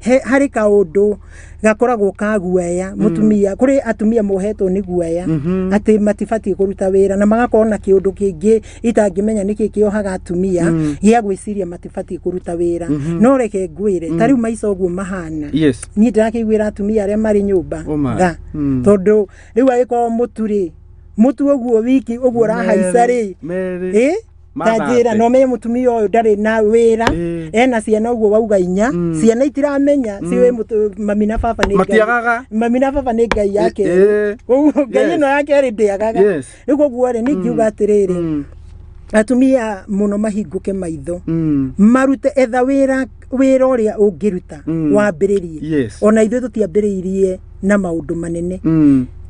harĩ kaũndũ gakoragwo ka guoya. Mũtumia, kũrĩ atumia mohetwo nĩ guoya atĩ matibatiĩ kũruta wĩra, na magakorwo na kĩũndũ kĩngĩ itangĩmenya nĩkĩ kĩohaga atumia gĩa gwĩciria matibatiĩ kũruta wĩra. No reke ngwĩre, ta rĩu maica ũguo mahana, niĩ ndĩrakĩiguĩra atumia arĩa marĩ nyũmba tha, tondũ rĩu angĩkorwo mũtu rĩ, mũtu ũguo wiki ũguo ũrahaica rĩ, ta njĩra no menye mũtumia ũyũ ndarĩ na wĩra, ena ciana ũguo wauga inya, ciana itiramenya ciĩ mami na baba nĩ Ngai, mami na baba nĩ Ngai ya kerĩ, koguo Ngai ĩno ya kerĩ ndĩagaga. Rĩu koguo rĩ, niĩ ngiuga atĩrĩrĩ, atumia mũno mahingũke maitho, marute, etha wĩra, wĩra ũrĩa ũngĩruta wambĩrĩrie. Ona ithuĩ tũtiambĩrĩirie na maũndũ manene,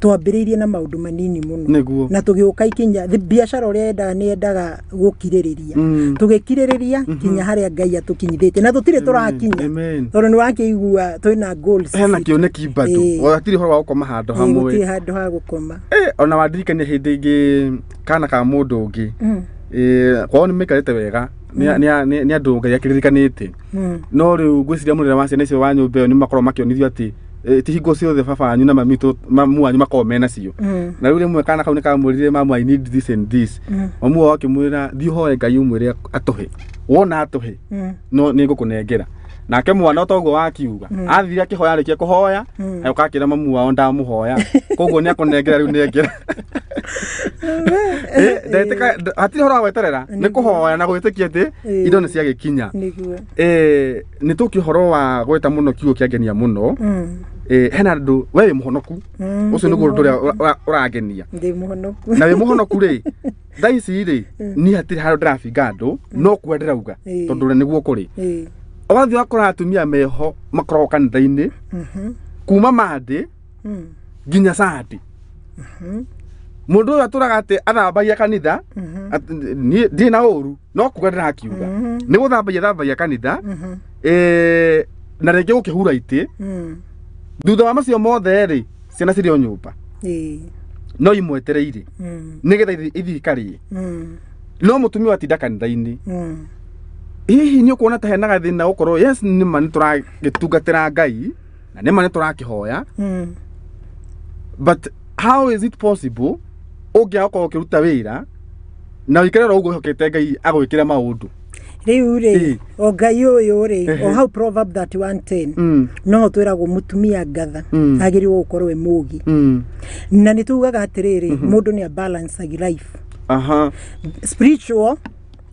twambĩrĩirie na maũndũ manini mũno, na tũgĩũka ikinya biacara ũrĩa yendaga nĩ yendaga gũkirĩrĩria, tũgĩkirĩrĩria kinya harĩa Ngai atũkinyithĩtie, na tũtirĩ tũrakinya, tondũ nĩ wakĩigua twĩna goals, hena kĩoneki bado, hatirĩ ũhoro wa gũkoma handũ hamwe, gũtirĩ handũ ha gũkoma. Ona wandirikania hĩndĩ ĩngĩ kana ka mũndũ ũngĩ, kwao nĩ maikarĩte wega, nĩ andũ Ngai akĩririkanĩte, no rĩu ngwĩciria mũrĩre wa ciana icio wa nyũmba ĩyo nĩ makoragwo makĩonithio atĩ ti hingo ciothe baba wanyu na mami mamu wanyu makoragwo mena cio. Na rĩu rĩmwe kana kau nĩ kamwĩrire, mamu I need this and this. Mamu wao akĩmwĩra thiĩ ũhoe Ngai ũmwĩre atũhe, wona atũhe no nĩ ngũkũnengera. Nake mwana toguo wakiuga athire akĩhoya, arĩkia kũhoya agĩũka akĩra mamu wao ndamũhoya, koguo nĩ akũnengera rĩu nengera. Hatirĩ ũhoro wa gweterera, nĩ kũhoya na gwĩtĩkia atĩ indo nĩ ciagĩkinya. Nĩ tũkĩ ũhoro wa gweta mũno kiugo kĩangenia mũno. Hena andũ, we wĩ mũhonoku, ũcio nĩguo ũndũ ũrĩa ũrangenia. Ndĩ mũhonoku. Na wĩ mũhonoku rĩ, thaa ici rĩ, niĩ hatirĩ handũ ndĩrabinga andũ, no kuga ndĩrauga, tondũ nĩguo kũrĩ. Ũgathiĩ ũgakora atumia meho makoragwo kanitha-inĩ kuma Monday nginya Sunday. Mũndũ ũyũ atũraga atĩ athambagia kanitha, ndirĩ na ũru, no kuga ndĩrakiuga, nĩ gũthambagia thambagia kanitha, na rĩngĩ gũkĩhura itĩ. Thutha wa macio mothe rĩ, ciana cirĩ o nyũmba, no imwetereire nĩgetha ithiĩ ikarĩe. No mũtumia atinda kanitha-inĩ. Hihi nĩ ũkuona ta hena gathĩna gũkorwo, yes, nĩma nĩ tũragĩtungatĩra Ngai na nĩma nĩ tũrakĩhoya, But how is it possible ũngĩaga gũkorwo ũkĩruta wĩra na ũikare oro ũguo wĩhokete Ngai agwĩkĩre maũndũ? Rĩu rĩ, Ĩĩ. o Ngai ũyũ rĩ, Ehe. o hau Proverb 31:10 Mm. no twĩragwo mũtumia ngatha Mm. agĩrĩirwo gũkorwo e mũgi. Mm. Na nĩ tugaga atĩrĩrĩ, mũndũ nĩ abalancaga life, Aha.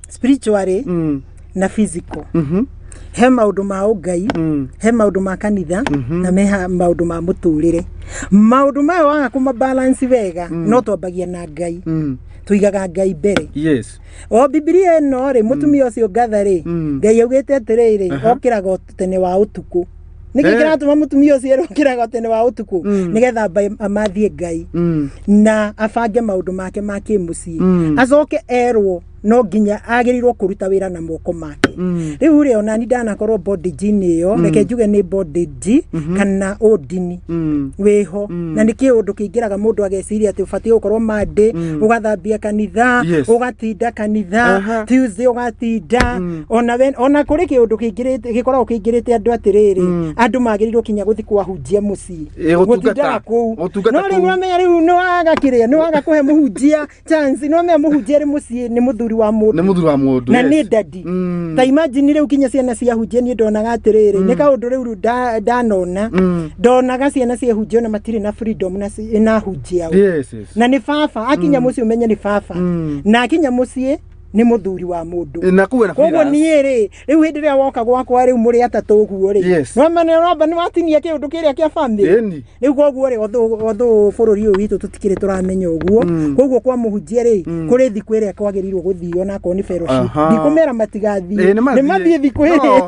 spiritually Mm. na physical. Mhm. He maũndũ ma ũngai, Mm. he maũndũ ma kanitha, na me maũndũ ma mũtũrĩre. Maũndũ maya waga kũma balance wega, no twambagia na Ngai. Mm. Tuigaga Ngai mbere. Yes. O Bibilia ĩno rĩ, mũtumia ũcio ngatha rĩ, Mm. Ngai augĩte atĩrĩrĩ, Aha. okĩraga tene wa ũtukũ. Nĩkĩ Eh. kĩratũma mũtumia ũcio okĩraga tene wa ũtukũ? Mm. Nĩgetha amathie Ngai Mm. na abange maũndũ make ma kĩmũciĩ. Mm. Acoke erwo no nginya agĩrĩirwo kũruta wĩra na moko make. Mm. Rĩu rĩ, ona ni ndanakorwo bondage-inĩ ĩyo, reke njuge nĩ bondage kana ũndini Mm. wĩho. Na nĩ kĩũndũ kĩingĩraga mũndũ ageciria atĩ ũbatiĩ gũkorwo Monday ũgathambia kanitha, Yes. ũgatinda kanitha, Aha. Tuesday ũgatinda. Ona we, ona kũrĩ kĩũndũ kĩingĩrĩte, gĩkoragwo kĩingĩrĩte andũ atĩrĩrĩ, andũ magĩrĩirwo kinya gũthiĩ kwahunjia mũciĩ. Ĩ, gũtungata. Gũtindaga kũu. Gũtungata No rĩu kũu. nĩwamenya rĩu nĩwaga kĩrĩa, nĩwaga kũhe mũhunjia chance. Nĩwamenya mũhunjia arĩ mũciĩ nĩ mũthuri wa mũndũ. Nĩ mũthuri wa mũndũ. Na Yes. nĩ dadi. Mm. Ta imagine rĩu kinya ciana cia hunjia, niĩ ndonaga atĩrĩrĩ, nĩ kaũndũ rĩu ndanona, Mm. ndonaga ciana cia hunjia ona matirĩ na freedom na na hunjia ao. Yes, yes. Na nĩ baba akinya mũciĩ, ũmenye nĩ baba. Mm. Na akinya mũciĩ nĩ mũthuri wa mũndũ. Na kũu ena Koguo freelance. niĩ rĩ, rĩu hĩndĩ ĩrĩa woka gwakwa rĩu mũrĩ atatũ ũguo rĩ, Yes. nĩwamba nĩwatinia kĩũndũ kĩrĩa kĩa family. Ĩni. Rĩu koguo rĩ, although bũrũri ũyũ witũ tũtikĩrĩ tũramenya ũguo, koguo kwa mũhunjia rĩ, kũrĩ thikũ ĩrĩa kwagĩrĩirwo gũthio onakorwo nĩ fellowship. Aha. Ndikũmera matigathiĩ, Ĩ, nĩ mathiĩ. nĩ mathiĩ thikũ ĩrĩa No.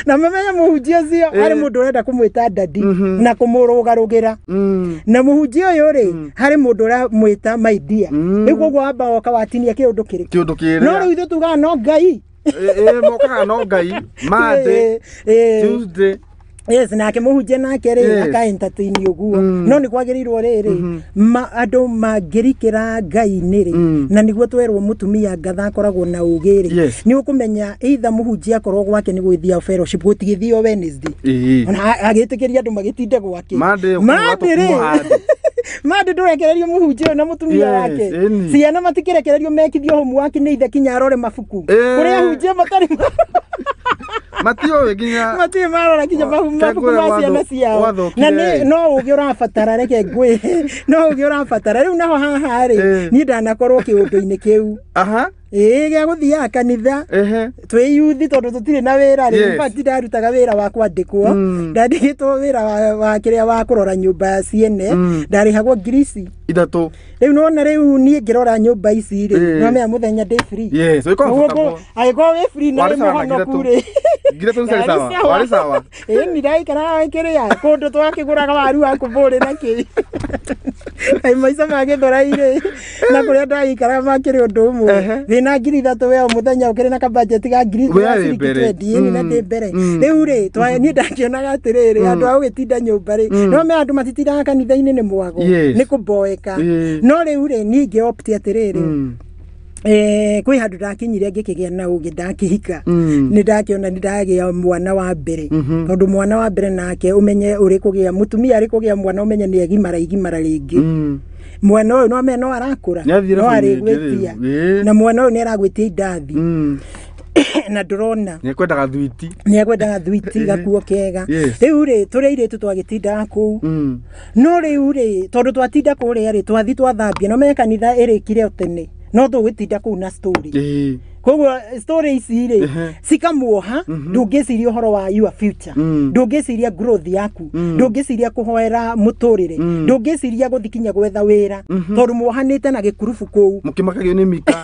na mamenye mũhunjia ũcio Ĩ. harĩ mũndũ ũrenda kũmwĩta dadi na kũmũrũgarũgĩra. Mm. Na mũhunjia ũyũ rĩ, harĩ mũndũ ũramwĩta my dear. Mm. Rĩu koguo wamba woka watinia kĩũndũ kĩrĩkũ? Kĩũndũ kĩrĩa. No rĩu ithuĩ tugaga no Ngai. Ĩ, mokaga no Ngai. Monday, Ĩ, ĩ. Tuesday. Yes, nake mũhunjia nake rĩ, Yes. aka entertain ũguo. Mm. No nĩ kwagĩrĩirwo rĩrĩ, andũ mangĩrikĩra Ngai-inĩ rĩ, Mm. na nĩguo twerwo mũtumia ngatha akoragwo na ũgĩ rĩ, Yes. nĩ ũkũmenya either mũhunjia akorwo gwake nĩ gwĩthia fellowship, gũtigĩthio Wednesday. Ĩ. Ona agĩtĩkĩria andũ magĩtinde gwake. Monday, Monday rĩ, ũkũmũhanda. Monday ndũrekererio mũhunjia ũyũ na mũtumia Yes, wake. ĩni. Ciana matikĩrekererio mekithio homework nĩ ithe kinya arore mabuku. Ĩ. Kũrĩ ahunjia matarĩ Matiũĩ nginya. matirĩ marora kinya mabuku Kengũre ma ciana ciao. gwathũkire Na nĩ ĩ. no ũgĩ ũrabatara, reke ngwĩ, no ũgĩ ũrabatara rĩu naho haha rĩ. Ĩ. Niĩ ndanakorwo kĩũndũ-inĩ kĩu, Aha. ĩĩ, gĩa gũthiaga kanitha Ehe. twĩ yuthi tondũ tũtirĩ na wĩra rĩ. Yes. In fact, ndarutaga wĩra wa kwandĩkwo. Mm. Ndandĩkĩtwo wĩra wa kĩrĩa wa kũrora nyũmba ciene. Mm. Ndarĩhagwo ngiri ici 3. Rĩu nona rĩu niĩ ngĩrora nyũmba ici rĩ, Ĩ. nomenya mũthenya ndĩ free. Yes, wĩ comfortable. Angĩkorwo wĩ free na Warĩ wĩ sawa na ngiri mũhonoku ithatũ. rĩ. Ngiri ithatũ nĩ Warĩ sawa. Warĩ sawa. Ĩ, ni ndaikaraga kĩrĩa kũndũ twakĩgũraga waru wa kũbũrĩ na kĩ. Kaĩ maica ma Gĩthũrai rĩ, na kũrĩa ndaikaraga makĩrĩ ũndũ ũmwe. Ehe. Wĩna 3,000 we o mũthenya, ũkĩrĩ na kabajeti ga ngiri We ga arĩ ciringi mbere. 20, ĩni na ndĩ mbere. Mm. Rĩu rĩ, niĩ ndakĩonaga atĩrĩrĩ, andũ a gũgĩtinda nyũmba rĩ, no me andũ matitindaga kanitha-inĩ nĩ mwago. Yes. Nĩ kũmboeka. Ĩ. No rĩu rĩ, niĩ ngĩ-opt atĩrĩrĩ, Mm. kwĩ handũ ndakinyire ngĩkĩgĩa na ũgĩ ndakĩhika. Mm. Nĩ ndakĩona nĩ ndagĩa mwana wa mbere, tondũ mwana wa mbere nake ũmenye ũrĩ kũgĩa mũtumia arĩ kũgĩa mwana, ũmenye nĩ agimara igimara rĩngĩ. Mm. Mwana ũyũ no amenye no arakũra, Nĩathiĩ no rabu-inĩ ĩngĩ arĩgwĩtia. rĩu. Ĩ. Na mwana ũyũ nĩ aragwĩtia indathi Mm. na ndũrona. Nĩekwendaga thwiti. Nĩ akwendaga thwiti, gakuo kega. Yes. Rĩu rĩ, tũrĩ airĩtu twagĩtindaga kũu. Mm. No rĩu rĩ, tondũ twatinda kũrĩa rĩ, twathi twathambia, no menye kanitha ĩrĩkire o tene, no tũgũtinda kũu na story. Ĩ. Koguo story ici rĩ, Ehe. cikamuoha, ndũngĩciria ũhoro wa your future, Mm. ndũngĩciria growth yaku, ndũngĩciria kũhoera mũtũrĩre, ndũngĩciria gũthi kinya gwetha wĩra, tondũ muohanĩte na gĩkurubu kũu. Mũkĩmakagio nĩ Mika.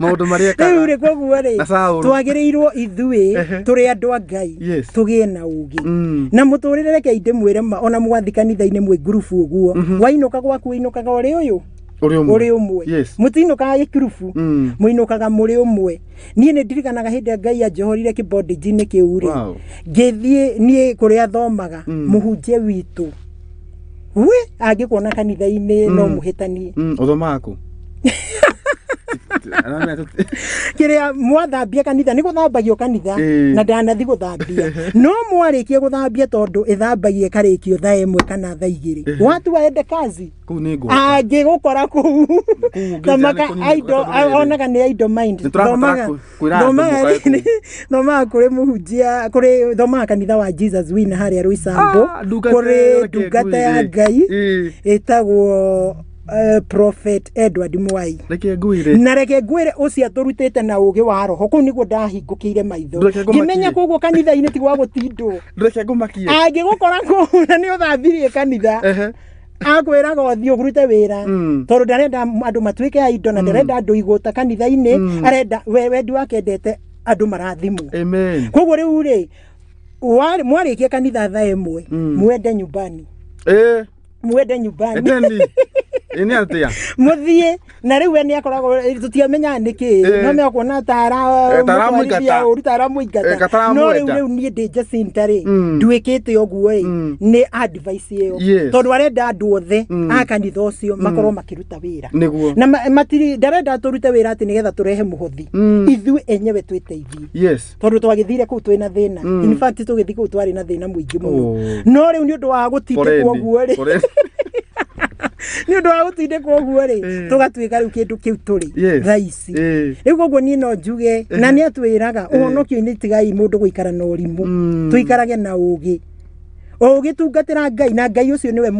Maũndũ marĩa ekaga. Rĩu rĩ, koguo rĩ, Na Saũlũ. twagĩrĩirwo ithuĩ Ehe. tũrĩ andũ a Ngai Yes. tũgĩe na ũgĩ Mm. na mũtũrĩre. Reke ndĩmwĩre ma, ona mwathi kanitha-inĩ mwĩ ngurubu ũguo, wainũka gwaku ũinũkaga ũrĩ ũyũ Ũrĩ ũmwe. ũrĩ ũmwe. Yes. Mũtinũkaga gĩkurubu, Mm. mũinũkaga mũrĩ ũmwe. Niĩ nĩ ndirikanaga hĩndĩ ĩrĩa Ngai anjohorire kĩbondĩnji-inĩ kĩu rĩ, Wow. ngĩthiĩ niĩ kũrĩa thomaga, mũhunjia witũ we angĩkuona kanitha-inĩ no mũhĩtanie. Mm, ũthomaga kũ? Kiria mwathambia kanitha ni guthambagio kanitha na ndanathi guthambia no mwarikie guthambia tondu ithambagie karikio thaa 1 kana thaa 2 watu waende kazi kuu ni ngo angigukora kuu thamaka aido onaga ni aido mind thomaga kuri muhunjia kuri thomaga kanitha wa Jesus Wina haria Ruisambo kuri ndungata ya Ngai itagwo Prophet Edward Mwai. Reke ngwire. Na reke ngwire ucio aturutite na ugi wa roho kuu niguo ndahingukire maitho. Ngimenya koguo kanitha-ini ti gwa gutindwo. Reke ngumakie. Angigukora kuu na ni uthambirie kanitha. Akwiraga uthii urute wira tondu ndarenda andu matuike a indo na ndarenda andu igũta kanitha-ini arenda wendi wake endete andu marathimwo. Amen. Koguo riu ri mwarikie kanitha thaa 1 mwende nyumbani. Mwende nyumbani. Endeni. Ini atia. Muthie na riu we ni akoragwo tutiamenyaga niki no me kuona tara tara muingata no riu nie ndi Jacinta ri nduikite uguo ri ni advice iyo tondu arenda andu othe a kanitha ucio makorwo makiruta wira na matiri ndarenda turute wira ati nigetha turehe muhothi ithuĩ enyewe twiteithie. Yes. Tondu twagithire kuu twina thina. In fact tugithi kuu twari na thina muingi muno no riu ni undu wa gutindikwo uguo ri ni undu wa gutindikwo uguo ri tugatuika riu kindu kiu turi thaa ici. Riu koguo nie no njuge na ni atwiraga uhonokio-ini tigai mundu guikara na urimu tuikarage na ugi ugitungatira Ngai na Ngai ucio niwe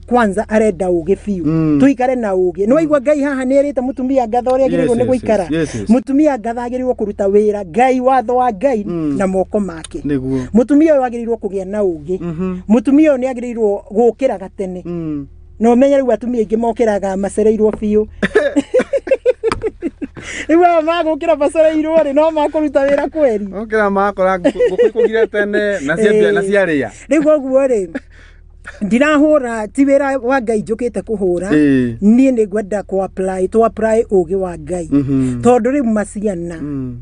kwanza arenda ugi biu tuikare na ugi no waigua Ngai haha ni erite mutumia ngatha uria agiriirwo ni guikara mutumia ngatha agiriirwo kuruta wira Ngai watho wa Ngai na moko make mutumia uyu agiriirwo kugia na ugi mutumia uyu ni agiriirwo gukira gatene no menye riu atumia aingi mokiraga macereirwo biu riu aya magukira macereirwo ri no makuruta wira kweri okira makora ngukugire tene na ciambia na ciaria riu koguo ri ndirahura ti wira wa Ngai njukite kuhura nie ni ngwenda ku apply to apply ugi wa Ngai tondu riu maciana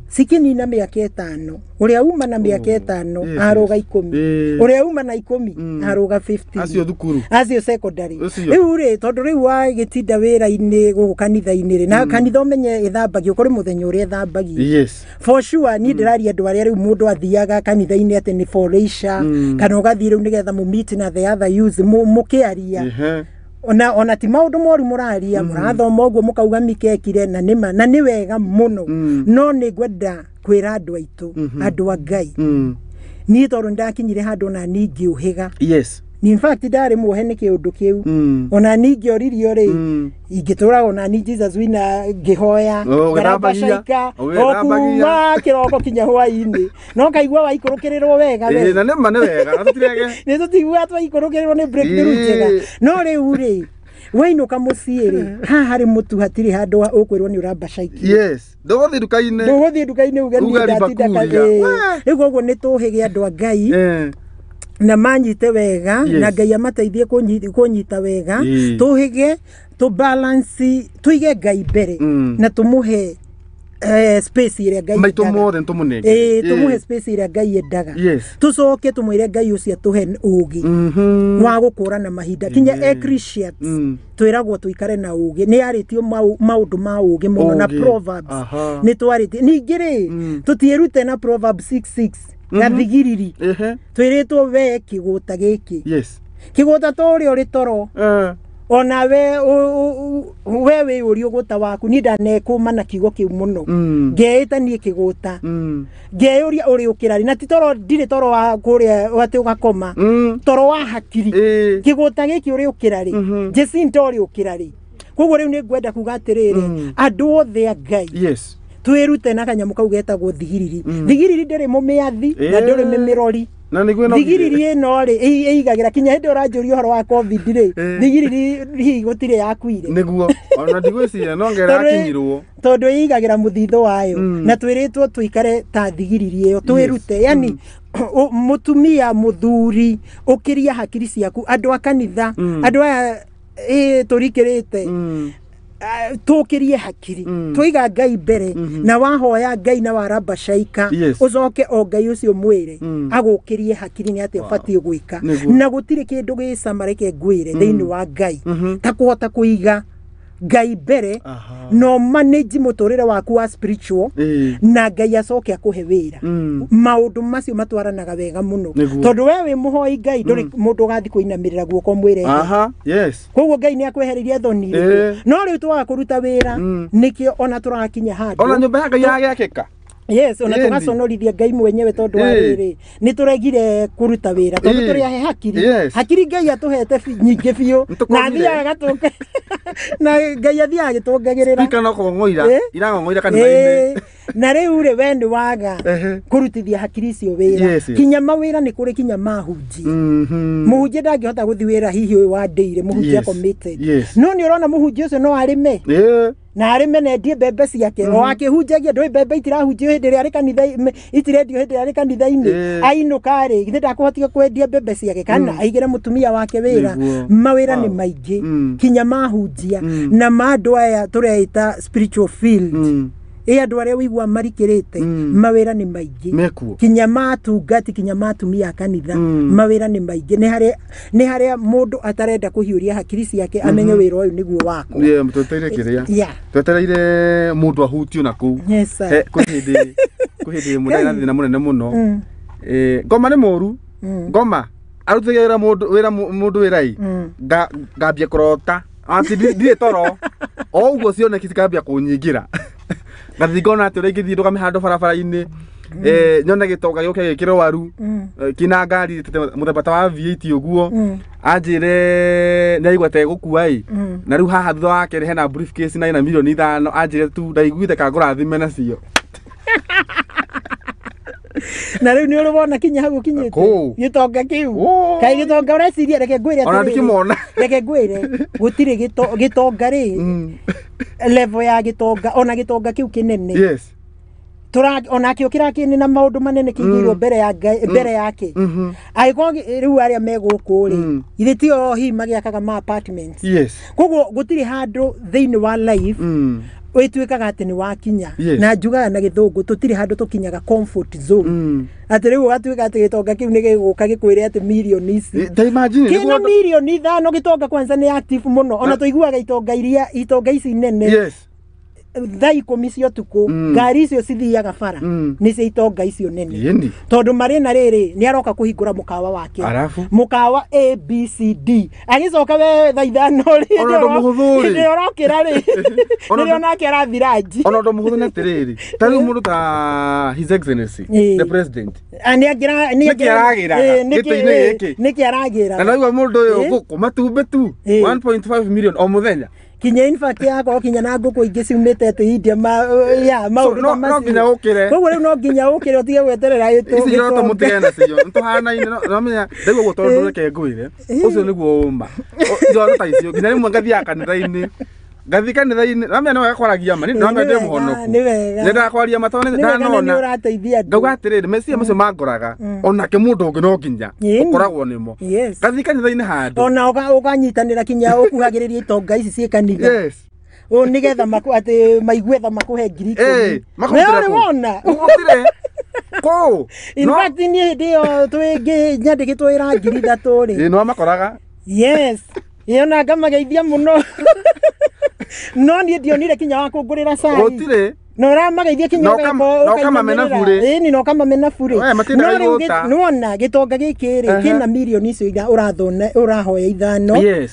cikinina miaka 5 uria uma na miaka 5 aruga 10 uria uma na 10 aruga 15 acio thukuru acio secondary riu ri tondu riu wagitinda wira-ini guku kanitha-ini ri na kanitha umenye ithambagio kuri muthenya uria ithambagio. Yes. For sure ni ndiraria andu aria riu mundu athiaga kanitha-ini ati ni for leisure kana ugathii riu nigetha mu meet na the other youth mukiaria ona ti maundu moru muraria murathoma uguo mukauga mikekire na nima na ni wega muno no ni ngwenda kwira andu aitu andu a Ngai ni tondu ndakinyire handu na ni ngiuhiga. Yes. Ni in fact ndari muohe ni kiundu kiu ona ni ngioririo ri ingituraga ona ni Jesus Wina ngihoya ngarabacaika o kuma kiroko kinya hwaini no kaigua waikurukirirwo wega we na nima ni wega na tutirege ni tutigua twaikurukirirwo ni breakthrough njega no riu ri wainuka mucii ri haha hari mutu hatiri handu ukwirwo ni urabacaiki. Yes. Nduguthii nduka-ini nduguthii nduka-ini uge ni ndatinda kathi riu koguo ni tuhige andu a Ngai na manyite wega na Ngai amateithie kunyita wega tuhige tu balance tuige Ngai mbere na tumuhe space iria Ngai maitu mothe tumunenge tumuhe space iria Ngai endaga tucoke tumwire Ngai ucio atuhe ugi wa gukura na mahinda kinya Ecclesiastes twiragwo tuikare na ugi ni aritio maundu ma ugi muno na Proverbs ni twaritie ningi ri tutierute na Proverbs 6:6 na thigiriri twiritwo we kiguta giki. Yes. Kiguta to uri uri toro ona we wi uri uguta waku ni ndanekuma na kiugo kiu muno ngeita nie kiguta ngeyuria uri ukirari na ti toro ndiri toro wa kuria ati ugakoma toro wa hakiri kiguta giki uri ukirari Jacinta uri ukirari koguo riu ni ngwenda kuga atiriri andu othe a Ngai. Yes. Twirute na kanyamu kau getagwo thigiriri thigiriri ndiri mumiathi na ndiri mimirori na niguo no thigiriri ino ri eigagira kinya hindi uranjuria uhoro wa covid ri thigiriri hihi gutire yakuire niguo ona ndigwiciria no ngera akinyirwo tondu eigagira muthitho wayo na twiritwo tuikare ta thigiriri iyo twirute yani mutumia muthuri ukiria hakiri ciaku andu a kanitha andu aya turikirite tukirie hakiri twiga Ngai mbere na wahoya Ngai na warabacaika ucoke o Ngai ucio mwire agukirie hakiri ni ati ubatie gwika na gutire kindu gicama reke ngwire thiini wa Ngai ta kuhota kuiga Ngai mbere no manage muturire waku wa spiritual na Ngai acoke akuhe wira. Maundu macio matwaranaga wega muno tondu we wi muhoi Ngai nduri mundu ugathi kuinamirira guoko mwire. Aha, yes. Koguo Ngai ni akwehereirie thoni no riu twaga kuruta wira nikio ona turakinya handu ona nyumba ya Ngai yagĩakĩka. Yes, ona tugaconorithia Ngai mwenyewe tondu wa riri ni turegire kuruta wira tondu turi ahe hakiri. Hakiri Ngai atuhete nyingi biũ na athiaga gatuka na Ngai athiaga agĩtũngagĩrĩra speaker no kũng'oira irang'ong'oira kanitha-inĩ. Na rĩu rĩ we nĩ waga kũrutithia hakiri icio wĩra. Kinya mawĩra nĩ kũrĩ kinya mahunjia. Mũhunjia ndangĩhota gũthiĩ wĩra hihi ũyũ wa ndĩire mũhunjia committed. No nĩ ũrona mũhunjia ũcio no arĩme na arĩme na endie mbembe ciake o akĩhunjagia ndũĩ mbembe itirahunjio hĩndĩ ĩrĩa arĩ kanitha itirendio hĩndĩ ĩrĩa arĩ kanitha-inĩ ainũka rĩ githĩ ndakũhotika kwendia mbembe ciake kana aigĩre mũtumia wake wĩra. Mawĩra nĩ maingĩ kinya mahunjia na ma andũ aya tũreita spiritual field ĩ andũ arĩa ũigua marikĩrĩte mawĩra nĩ maingĩ kinya matungati kinya matumia a kanitha mawĩra nĩ maingĩ. Nĩ harĩa mũndũ atarenda kũhiũria hakiri ciake amenye wĩra ũyũ nĩguo wakwa. Twetereire kĩrĩa twetereire mũndũ ahutio na kũu. Kwĩ hĩndĩ mũndũ arĩ na thĩna mũnene mũno. Ngoma nĩ mũru ngoma arutĩte wĩra mũndũ wĩra ĩ ngambia kũrota atĩ ndirĩ toro o ũguo cioneki cikambia kũnyingĩra ngathi ngona atĩ ũrĩa ingĩthiĩ ndũgame handũ barabara-inĩ nyone gĩtonga gĩũke gĩkĩrwaru kĩna ngari mũthemba ta wa V8 ũguo anjĩre nĩaigua ta egũkua ĩ na rĩu haha thutha wake hena briefcase na ĩna milioni 5 anjĩre tu ndaiguĩte kangũrathime nacio. Na rĩu nĩ ũrĩ wona kinya hau ũkinyĩte gĩtonga kĩu kaĩ gĩtonga ũreciria reke ngwĩre ona ndikĩmona reke ngwĩre gũtirĩ gĩtonga rĩ level ya gĩtonga ona gĩtonga kĩu kĩnene. Yes. Tura ona kĩo kĩrakĩnĩ na maũndũ manene kĩigĩirwo mbere ya Ngai mbere yake. Angĩkorwo rĩu arĩa me gũkũ rĩ ithe ti o hihi magĩakaga ma apartments. Yes. Koguo gũtirĩ handũ thĩinĩ wa life wĩtuĩkaga atĩ nĩ wakinya. Na njugaga na gĩthũngũ tũtirĩ handũ tũkinyaga comfort zone atĩ rĩu ũgatuĩka atĩ gĩtonga kĩu nĩ gĩgũka gĩkwĩre atĩ mirioni ici ta imagine kĩna mirioni 5 gĩtonga kwanza nĩ active mũno ona tũiguaga itonga iria itonga ici nene. Yes. Thaa 10 cia ũtukũ ngari icio cithiaga bara nĩ cia itonga icio nene tondũ marĩ na rĩrĩ nĩ aroka kũhingũra mũkawa wake mũkawa A B C D agĩcoka we thaa 5 rĩ hĩndĩ ũrokĩra rĩ nĩrĩo onake arathi ranji. Ona ũndũ mũhũthũ nĩ atĩrĩrĩ ta rĩu mũndũ ta His Excellency the President nĩkĩ aragĩraga gĩtĩ-inĩ gĩkĩ nĩkĩ aragĩraga na naigua mũndũ ũyũ ngũkũ matumbĩ tu 1.5 million o mũthenya kinya in fact yakwa kinya na ngũkũ ingĩ ciumĩte atĩ India ma ya maũndũ ta macio no nginya ũkĩre. Koguo rĩu no nginya ũkĩre ũtige gweterera ici iroto mũtige nacio nĩtũhanaine no menya ndaigua ũguo tondũ reke ngwĩre ũcio nĩguo ũma iroto ta icio nginya rĩmwe ngathiaga kanitha-inĩ ngathi kanitha-inĩ namenya nĩ wega kwaragia ma nĩ ndamenya ndĩ mũhonoku nyendaga kwaria ma tondũ ndanona ngauga atĩrĩrĩ meciria macio mangoraga onake mũndũ ũngĩ no nginya ũkoragwo nĩmo ngathi kanitha-inĩ handũ ona ũkanyitanĩra kinya ũkuhagĩrĩria itonga ici ciĩ kanitha. Yes. Ũ nĩgetha atĩ maigue tha makũhe ngiri 10 makũrutĩre wona ũgũtire kũ. In fact niĩ hĩndĩ ĩyo twĩ nyandĩkĩtwo wĩra ngiri 3 rĩ no makoraga. Yes. Ĩyo na ngamageithia mũno no niĩ ndionire kinya wa kũngũrĩra cai gũtirĩ no ũramageithia kinya ũkamamena burĩ ĩni no ũkamamena burĩ no rĩu nĩwona gĩtonga gĩkĩ rĩ kĩna mirioni icio ũrathona ũrahoya 5. Yes.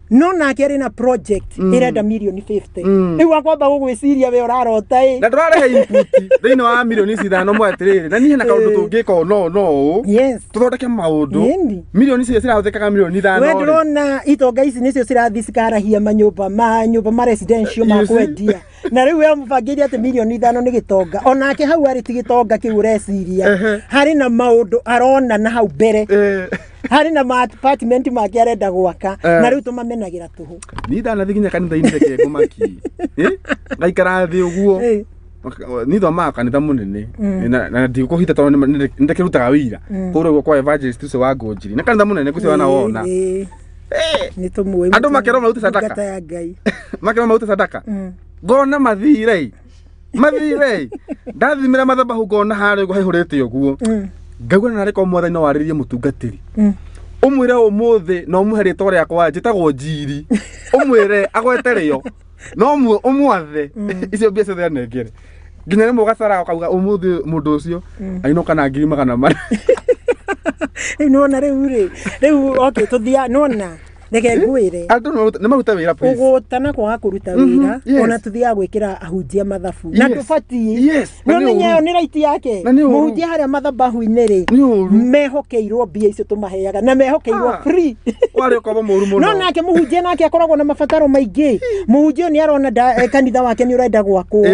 No nake arĩ na project ĩrenda mirioni 50 rĩu akwamba gũgwĩciria we ũrarota ĩ na ndũrarehe input thĩinĩ wa mirioni ici 5 mwe atĩrĩrĩ na niĩ hena kaũndũ tũngĩka no no yes tũthondeke maũndũ mirioni ici cirahũthĩkaga mirioni 5 we ndũrona itonga ici nĩcio cirathiĩ cikarahia manyũmba ma nyũmba ma residential ma kwendia na rĩu we mũbangĩire atĩ mirioni 5 nĩ gĩtonga onake hau arĩ ti gĩtonga kĩu ũreciria harĩ na maũndũ arona na hau mbere harĩ na ma apartment make arenda gwaka na rĩu tũmamenagĩra tũhũ. Niĩ ndanathi nginya kanitha-inĩ reke ngũmaki ngaikara thĩ ũguo niĩ thomaga kanitha mũnene na ndigũkũhitha tondũ nĩndĩkĩrutaga wĩira kũrĩa ũguo kwa evangelist ũcio wa Ngũnjiri nĩ kanitha mũnene ngũcio na wona nĩ tũmũĩ andũ makerwo marute sadaka makerwo marute sadaka ngona mathire mathire ndathimĩra mathabahu ngona harĩa ũguo haihũrĩte ũguo ngaigua na narĩ korwo mwathani no warĩrie mũtungatĩri Ũmwĩre ũmũthĩ na ũmũhe rĩtwa rĩakwa njĩtagwo Njiri. Ũmwĩre agwete rĩo. No ũmwathe icio mbia ciothe anengere. Nginya rĩmwe ũgacara ũkauga ũmũthĩ mũndũ ũcio ainũka na 400,000. Rĩu nĩwona rĩu rĩ rĩu okay tũthia nĩwona reke ngwĩre Andũ nĩ marute wĩra please. ũgũta na kwaga kũruta wĩra yes. ona tuthiaga gwĩkĩra ahunjia mathabu na Yes. tũbatiĩ Yes, na nĩ nĩũmenye ũru. ĩyo nĩ right yake Na nĩ ũru. mũhunjia harĩa mathabahu-inĩ rĩ Nĩ ũru. mehokeirwo mbia icio tũmaheaga na mehokeirwo Ah. free. Warĩ ũkombo mũru mũno. No nake mũhunjia nake akoragwo na mabataro maingĩ. Mũhunjia ũyũ nĩ arona kanitha wake nĩ ũrenda gwakwo.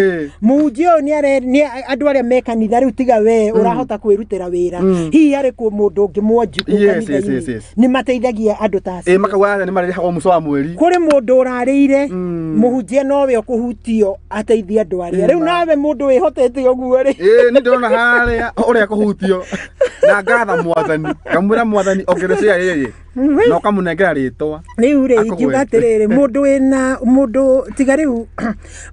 Mũhunjia ũyũ nĩ andũ arĩa me kanitha rĩu tiga we ũrahota kwĩrutĩra wĩra. Hihi harĩ kũ mũndũ ũngĩ mwonju kũu Yes, yes, kanitha-inĩ. yes, yes. Nĩ mateithagia andũ ta acio. Makauga nĩ marĩhagwo mũico wa mweri. Kũrĩ mũndũ ũrarĩire mũhunjia nowe ũkũhutio ateithie andũ arĩa. Rĩu nawe mũndũ wĩhotete ũguo rĩ. Nĩ ndĩrona harĩa ũrĩa kũhutio na ngatha mwathani ngamwĩra mwathani ongerecea rĩrĩ na ũkamũnengera rĩtwa. Rĩu rĩ ingiuga atĩrĩrĩ mũndũ wĩna mũndũ tiga rĩu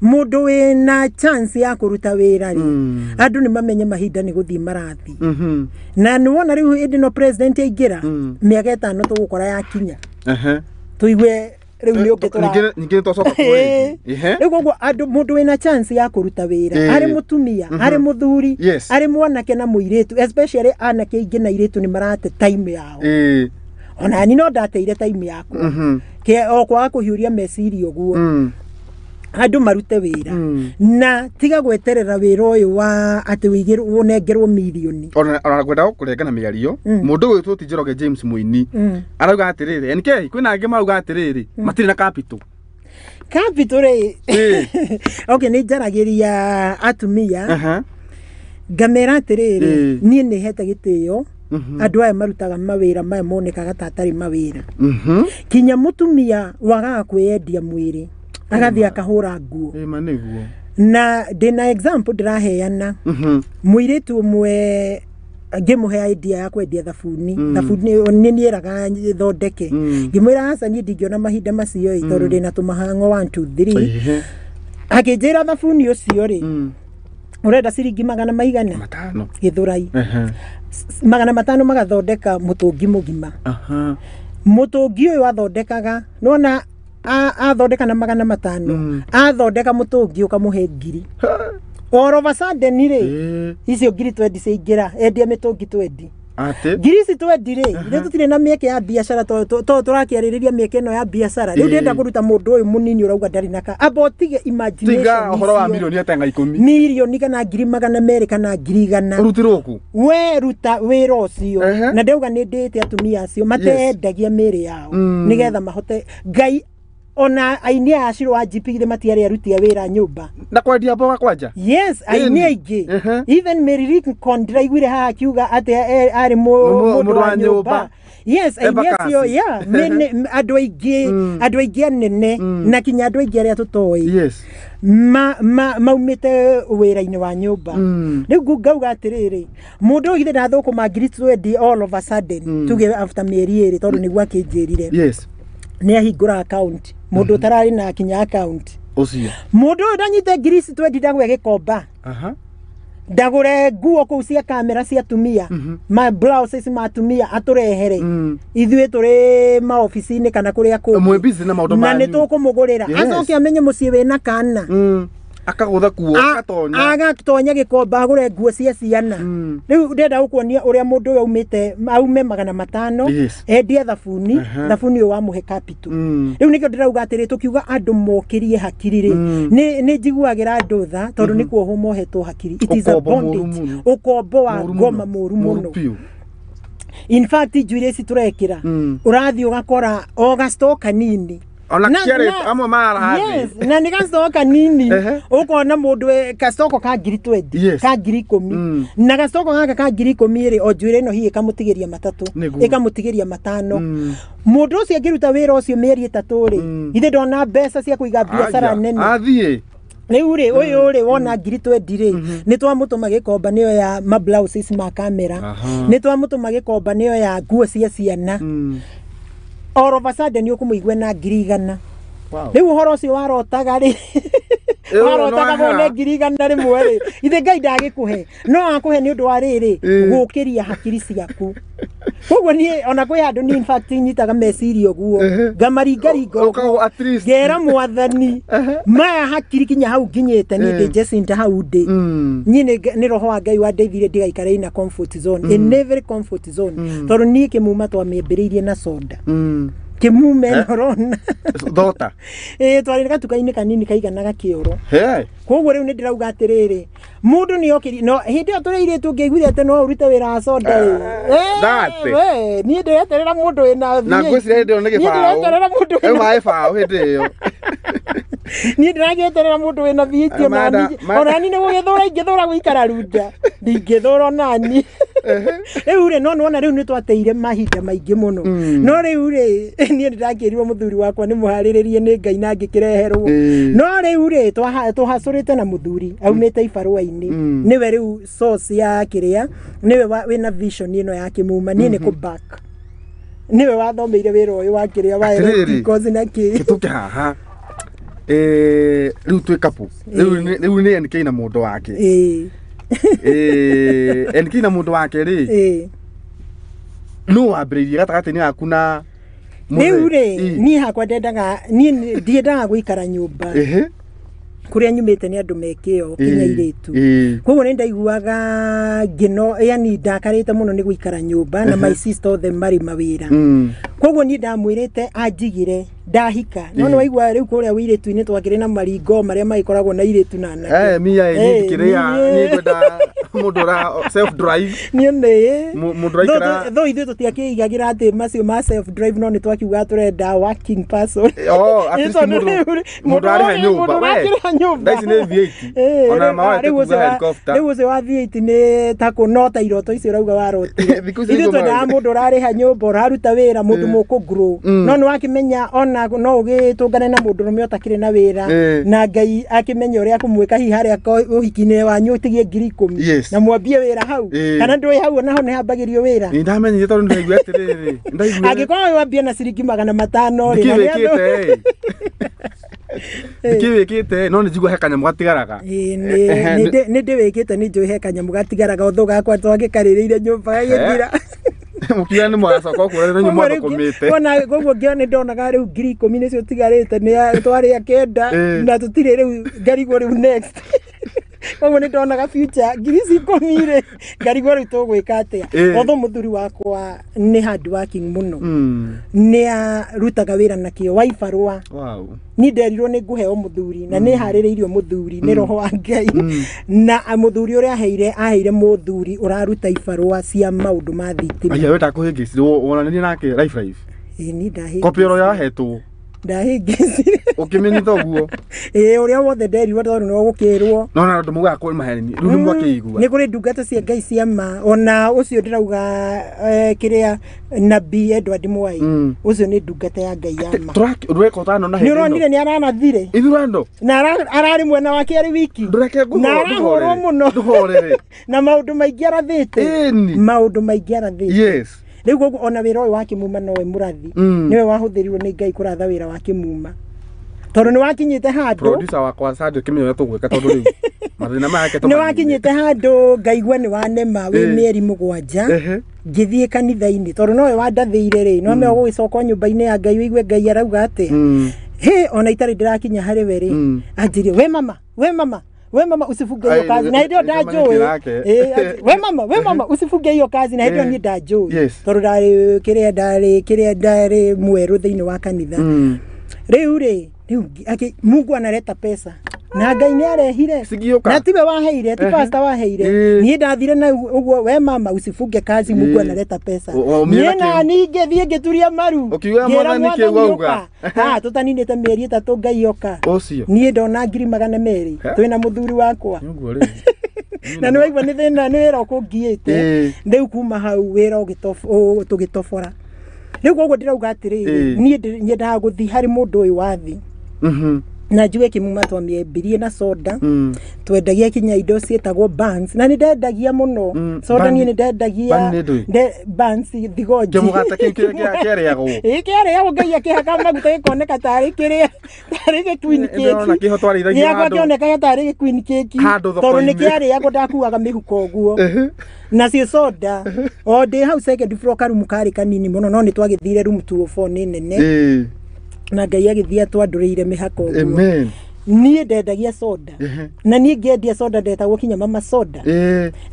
mũndũ wĩna chance ya kũruta wĩra rĩ andũ nĩ mamenye mahinda nĩ gũthiĩ marathiĩ. Na nĩ wona rĩu hĩndĩ ĩno president aingĩra mĩaka 5 tũgũkora yakinya. Tũigue rĩu nĩ ũngĩ tũra Ningĩ twacoka kũrĩ ĩngĩ. Rĩu koguo andũ mũndũ wĩna chance ya kũruta wĩra arĩ mũtumia arĩ mũthuri arĩ mwanake na mũirĩtu especially anake aingĩ na airĩtu nĩ marate time yao. Ona ni no ndateire time yakwa o kwaga kũhiũria meciria ũguo. Andũ marute wĩra na tiga gweterera wĩra ũyũ wa atĩ wĩigĩrwo ũnengerwo mirioni. Ona ngwenda kũrengana mĩario mũndũ ũyũ ti Njoroge James Mũini arauga atĩrĩrĩ NK kwĩna angĩ marauga atĩrĩrĩ matirĩ na capital. Capital rĩ okay nĩ njaragĩria atumia ngamera atĩrĩrĩ niĩ nĩ hete gĩtĩo andũ aya marutaga mawĩra maya monekaga ta atarĩ mawĩra. Kinya mũtumia wagaga kwĩyendia mwĩrĩ agathiĩ akahũra nguo. Na ndĩna example ndĩraheana. Mũirĩtu ũmwe ngĩmũhe idea ya kwendia thabuni. Thabuni nĩ niĩraga thondeke. Ngĩmwĩra aca niĩ ndingĩona mahinda macio ĩ tondũ ndĩna tũmahang'o 1 2 3. Akĩnjĩra thabuni ũcio rĩ ũrenda ciringi 500 maigana? Gĩthũrai. 500 magathondeka mũtũngi mũgima. Mũtũngi ũyũ athondekaga nĩwona athondeka na 500 athondeka mũtũngi ũkamũhe 1000. All of a sudden rĩ icio 20,000 ciaingĩra endia mĩtũngi 20. Ngiri ici 20 rĩ ithuĩ tũtirĩ na mĩeke ya biacara to tũrakĩarĩrĩria mĩeke ĩno ya biacara. Rĩu ndĩrenda kũruta mũndũ ũyũ mũnini ũrauga ndarĩ na amba ũtige imagination. Tiga ũhoro wa milioni atenga 10. Milioni kana 200,000 kana 100,000. Ũrutirwo kũ? We ruta wĩra ũcio. Na ndauga nĩ ndĩĩte atumia acio matendagia mĩĩrĩ yao nĩgetha mahote Ngai ona aini aya Shiro wa GP githĩ matiarĩ aruti a wĩra nyũmba na kwendia mboga kwanja. Yes, aini aingĩ. Even Mary Lincoln ndĩraiguire haha akiuga atĩ arĩ mũndũ wa nyũmba. Yes, aini acio yeah, andũ aingĩ, andũ aingĩ anene na kinya andũ aingĩ arĩa tũtoĩ. Yes. Maumĩte wĩra-inĩ wa nyũmba. Rĩu ngauga atĩrĩrĩ mũndũ ũyũ githĩ ndathũkũma 20,000 all of a sudden tuge after mĩeri 2 tondũ nĩguo akĩnjĩrire. Yes. Nĩ ahingũra account mũndũ ũtararĩ na kinya account ũcio mũndũ ũyũ ndanyite 20,000 ndagwe gĩkomba ndagũre nguo kũu cia kamera cia atumia ma blouses ma atumia atũrehere ithuĩ tũrĩ maobici-inĩ kana kũrĩa kũngĩ mwĩ busy na maũndũ na nĩ tũkũmũgũrĩra acoke amenye mũciĩ wĩna kana akagũtha kuo agatonya agatonya gĩkomba agũre nguo cia ciana. Rĩu ndĩrenda gũkuonia ũrĩa mũndũ ũyũ aumĩte aume 500 endie thabuni thabuni ũyũ wamũhe capital. Rĩu nĩkĩo ndĩrauga atĩrĩ tũkiuga andũ mokĩrie hakiri rĩ nĩ njiguagĩra andũ tha tondũ nĩ kuohwo mohetwo hakiri. It is a bondage. Ũkombo wa ngoma mũru mũno. In fact njuĩrĩ ici tũrekĩra ũrathiĩ ũgakora o gasto kanini ona kĩarĩ amwe marathi. Yes, na nĩ gacoko kanini ũkona mũndũ gacoko ka 20,000 ka 10,000 na gacoko gaka ka 10,000 rĩ o njuĩrĩ ĩno hihi ĩkamũtigĩria 3 ĩkamũtigĩria 5. Mũndũ ũcio angĩruta wĩra ũcio mĩeri 3 rĩ ithe ndona mbeca cia kũiga biacara nene athiĩ. Rĩu rĩ ũyũ rĩ wona 20,000 rĩ nĩ twamũtũma gĩkomba nĩyo ya ma blouses ma kamera nĩ twamũtũma gĩkomba nĩyo ya nguo cia ciana. All of a sudden ũkũmũigua na 100,000. Rĩu ũhoro ũcio warotaga rĩ warotaga wone 100,000 rĩmwe rĩ ithe Ngai ndagĩkũhe no akũhe nĩ ũndũ wa rĩrĩ gũkĩria hakiri ciaku. Koguo niĩ ona kwĩ handũ niĩ in fact nyitaga meciria ũguo ngamaringaringa Ũkagwo at least. Ngera mwathani maya hakiri kinya hau nginyĩte niĩ ndĩ Jacinta hau ndĩ. Niĩ nĩ roho wa Ngai wandeithirie ndigaikare ina comfort zone, in every comfort zone, tondũ niĩ kĩmuma twamĩambĩrĩirie na soda. Kĩmuma ĩno ũrona. Thota. Ĩĩ, twarĩ gatuka-inĩ kanini kaiganaga kĩoro. He. Koguo rĩu nĩ ndĩrauga atĩrĩrĩ, mũndũ nĩ okĩri no hĩndĩ ĩyo tũrĩ airĩtu ũngĩaiguire atĩ no ũrute wĩra wa soda ĩ. That. We, niĩ ndĩreterera mũndũ wĩna Na ngwĩciria hĩndĩ ĩyo nĩ Niĩ gĩbaũ. ndĩreterera mũndũ Rĩu wĩna maĩ baũ hĩndĩ ĩyo. Niĩ ndĩragĩeterera mũndũ wĩna V8. Onani onani nĩ gũgĩthũra ingĩthũra gũikara runda ndingĩthũra onani rĩu rĩ, no nĩwona rĩu nĩ twateire mahinda maingĩ mũno. No rĩu rĩ, niĩ nĩndakĩrirwo mũthuri wakwa nĩ mũharĩrĩrie nĩ Ngai na ngĩkĩreherwo. No rĩu rĩ, tũhacũrĩte na mũthuri aumĩte ibarũa-inĩ, nĩwe rĩu source ya kĩrĩa, nĩwe wĩna vision ĩno ya kĩmuma. Niĩ nĩ kũ back, nĩwe wathomeire wĩra ũyũ wa kĩrĩa wa Atĩrĩrĩ. electricals na kĩ. Gĩtũke haha. Rĩu twĩ couple. Rĩu nĩ NK na mũndũ wake. NK na mũndũ wake rĩ, nũ wambĩrĩirie gatagatĩ-inĩ gaku na mũthee? Rĩu rĩ, niĩ hakwa ndendaga, niĩ ndiendaga gũikara nyũmba. Kũrĩa nyumĩte nĩ andũ mekĩo kinya airĩtu. Koguo nĩ ndaiguaga ngĩno, yani ndakarĩte mũno nĩ gũikara nyũmba na my sister othe marĩ mawĩra. Koguo niĩ ndamwĩrĩte anjigire ndahika, no nĩ waigua rĩu kũrĩa wĩirĩtu-inĩ twakĩrĩ na maringo marĩa magĩkoragwo na airĩtu na anake. Mia Eh, ndikĩrĩa niĩ- niĩ ngwenda mũndũ ũra self drive. Niĩ nĩ Mũndũ ũraikara tho ithuĩ tũtiakĩigagĩra atĩ macio ma self drive, no nĩ twakiuga tũrenda working person. Oh, at least Ĩ, tondũ mũndũ rĩu- mũndũ arĩha nyũmba. mũndũ We, ũrakĩrĩha nyũmba. thaa ici nĩ V8. Ĩ, Ona rĩu- mawahete rĩu kuga ũcio helicopter. rĩu ũcio wa V8 nĩ ta kũ no ta iroto icio ũrauga warotire. Thikũ ici Ithuĩ nĩguo twendaga marauga. mũndũ ũrarĩha nyũmba, ũraruta wĩra, mũndũ mũkũ grow. No nĩ wakĩmenya ona no ũgĩtũngane na mũndũ ũrũme ũtakĩrĩ na wĩra na Ngai akĩmenya ũrĩa akũmwĩka, hihi harĩa ũhiki-inĩ wanyu ũtigie 10,000 na mwambie wĩra hau. Kana ndũĩ hau onaho nĩ hambagĩrio wĩra. Nĩ ndamenyire tondũ ndaigua atĩrĩrĩ, ndaiguire Angĩkorwo wambie na ciringi 500 rĩ, ndikĩ na nĩ andũ- wĩkĩte ndikĩ wĩkĩte, no nĩ njigua he kanyamũ gatigaraga. Ĩĩ, nĩ ndĩwĩkĩte, nĩ njũĩ he kanyamũ gatigaraga, ũthũ gakwa twagĩkarĩrĩire nyũmba gagĩthira. Mũkiuga nĩ mwagacoka kũrĩa nĩ mwathũkũmĩte. Wona koguo ngĩona nĩ ndonaga rĩu 10,000 nĩcio tigarĩte, nĩ twarĩa 9 na tũtirĩ rĩu, ngarigwo rĩu next. Koguo nĩ ndonaga future ngiri ici 10 rĩ, ngarigwo rĩu tũgwĩka atĩa. Although mũthuri wakwa nĩ hard working mũno, nĩ arutaga wĩra na kĩo wa ibarũa. Niĩ nderirwo nĩ ngũheo mũthuri na nĩ harĩrĩirio mũthuri nĩ roho wa Ngai, na mũthuri ũrĩa aheire, aheire mũthuri ũraruta ibarũa cia maũndũ ma thitima. Aya, we ndakũhĩngĩcire wonanirie nake life life. Ĩĩ, niĩ ndahĩngĩcire. Kopi oro yahetwo. Ndahĩngĩcire. Ũkĩmenyitha ũguo. Ĩĩ, ũrĩa wothe nderirwo, tondũ nĩ gũkĩrwo. No na andũ maugaga kwĩ maheni, rĩu nĩ mwakĩigua. Nĩ kũrĩ ndungata cia Ngai cia ma, ona ũcio ndĩrauga kĩrĩa nabii Edward Mwai, ũcio nĩ ndungata ya Ngai ya ma. Ndũreka ũtano na Nĩ hĩndĩ ĩno. ũronire nĩ aranathire Ithurano. na ararĩ mwena wake arĩ wiki. Ndũreke Na arahũrwo mũno. Ndũhorere. Na maũndũ maingĩ arathĩte. Ĩni. Maũndũ maingĩ arathĩte. Rĩu koguo ona wĩra ũyũ wa kĩmuma nowe mũrathi, nĩwe wahũthĩrirwo nĩ Ngai kũratha wĩra wa kĩmuma, tondũ nĩ wakinyĩte handũ. Producer wakwa Sadio, kĩmenya ũrĩa tũgwĩka tondũ rĩu mathĩna maya Nĩ wakinyĩte handũ ngaigua nĩ wanema wĩ mĩeri 7. Ngĩthiĩ kanitha-inĩ tondũ nowe wandathĩire rĩ, no me ũgũgĩcoka nyũmba-inĩ ya Ngai ũigue Ngai arauga atĩa. He ona itarĩ ndĩrakinya harĩ we rĩ, anjirie, "We mama, we mama, we mama, usifunge hiyo Ai, kazi." Na hĩndĩ ĩyo nĩndĩmanyĩtie ndanjũĩ. nake. Ĩ, we mama, we mama, usifunge hiyo kazi. Na hĩndĩ ĩyo niĩ ndanjũĩ tondũ ndarĩ kĩrĩa, ndarĩ kĩrĩa, ndarĩ mwerũ thĩinĩ wa kanitha. Rĩu rĩ, rĩu Mungu analeta pesa na Ngai nĩ arehire. Cigĩũka. Na tiwe waheire, ti pastor waheire. Niĩ ndathire na ũguo, "We mama, usifunge kazi, Mungu analeta pesa." O- o, Niĩ na mĩena niĩ ngĩthiĩ ngĩturia maru. Ũkiuga Ngĩra Mwathani kĩ Mwathani wauga? ũka. Ah, tũtaninĩte mĩeri 3 Ngai oka. Ũcio. Niĩ ndona 200,000 twĩna mũthuri wakwa. Nĩ ũguo rĩu. Na nĩ waigua nĩ thĩna, nĩ wĩra ũkũngiĩte. Rĩu kuma hau wĩra tũgĩtobora. Rĩu koguo ndĩrauga atĩrĩrĩ, niĩ nyendaga gũthiĩ harĩ mũndũ ũyũ wa thĩ. Na njuge Kĩmuma twamĩambirie na soda, twendagia kinya indo ciĩtagwo buns, na nĩ ndendagia mũno soda. Bun- Niĩ nĩ ndendagia. Bun nĩ ndũĩ? Buns, thigonji. Kĩmũgate kĩu kĩrĩa kĩarĩagwo. Ĩ, kĩarĩagwo, Ngai akĩhaka maguta gĩkoneka tarĩ kĩrĩa, tarĩ gĩ queen Nĩ ndĩrona cake. kĩho twarĩithagia Gĩakwa handũ. kĩonekaga tarĩ gĩ queen cake Handũ tondũ nĩ thoko-inĩ. kĩarĩagwo, ndakuaga mĩhuko ũguo nacio soda. O ndĩ hau second floor, karumu karĩ kanini mũno, no nĩ twagĩthire room 204 nĩ nene, na Ngai agĩthiĩ atwandũrĩire mĩhaka ũguo. Amen. Niĩ ndendagia soda, na niĩ ngĩendia soda ndetagwo kinya mama soda.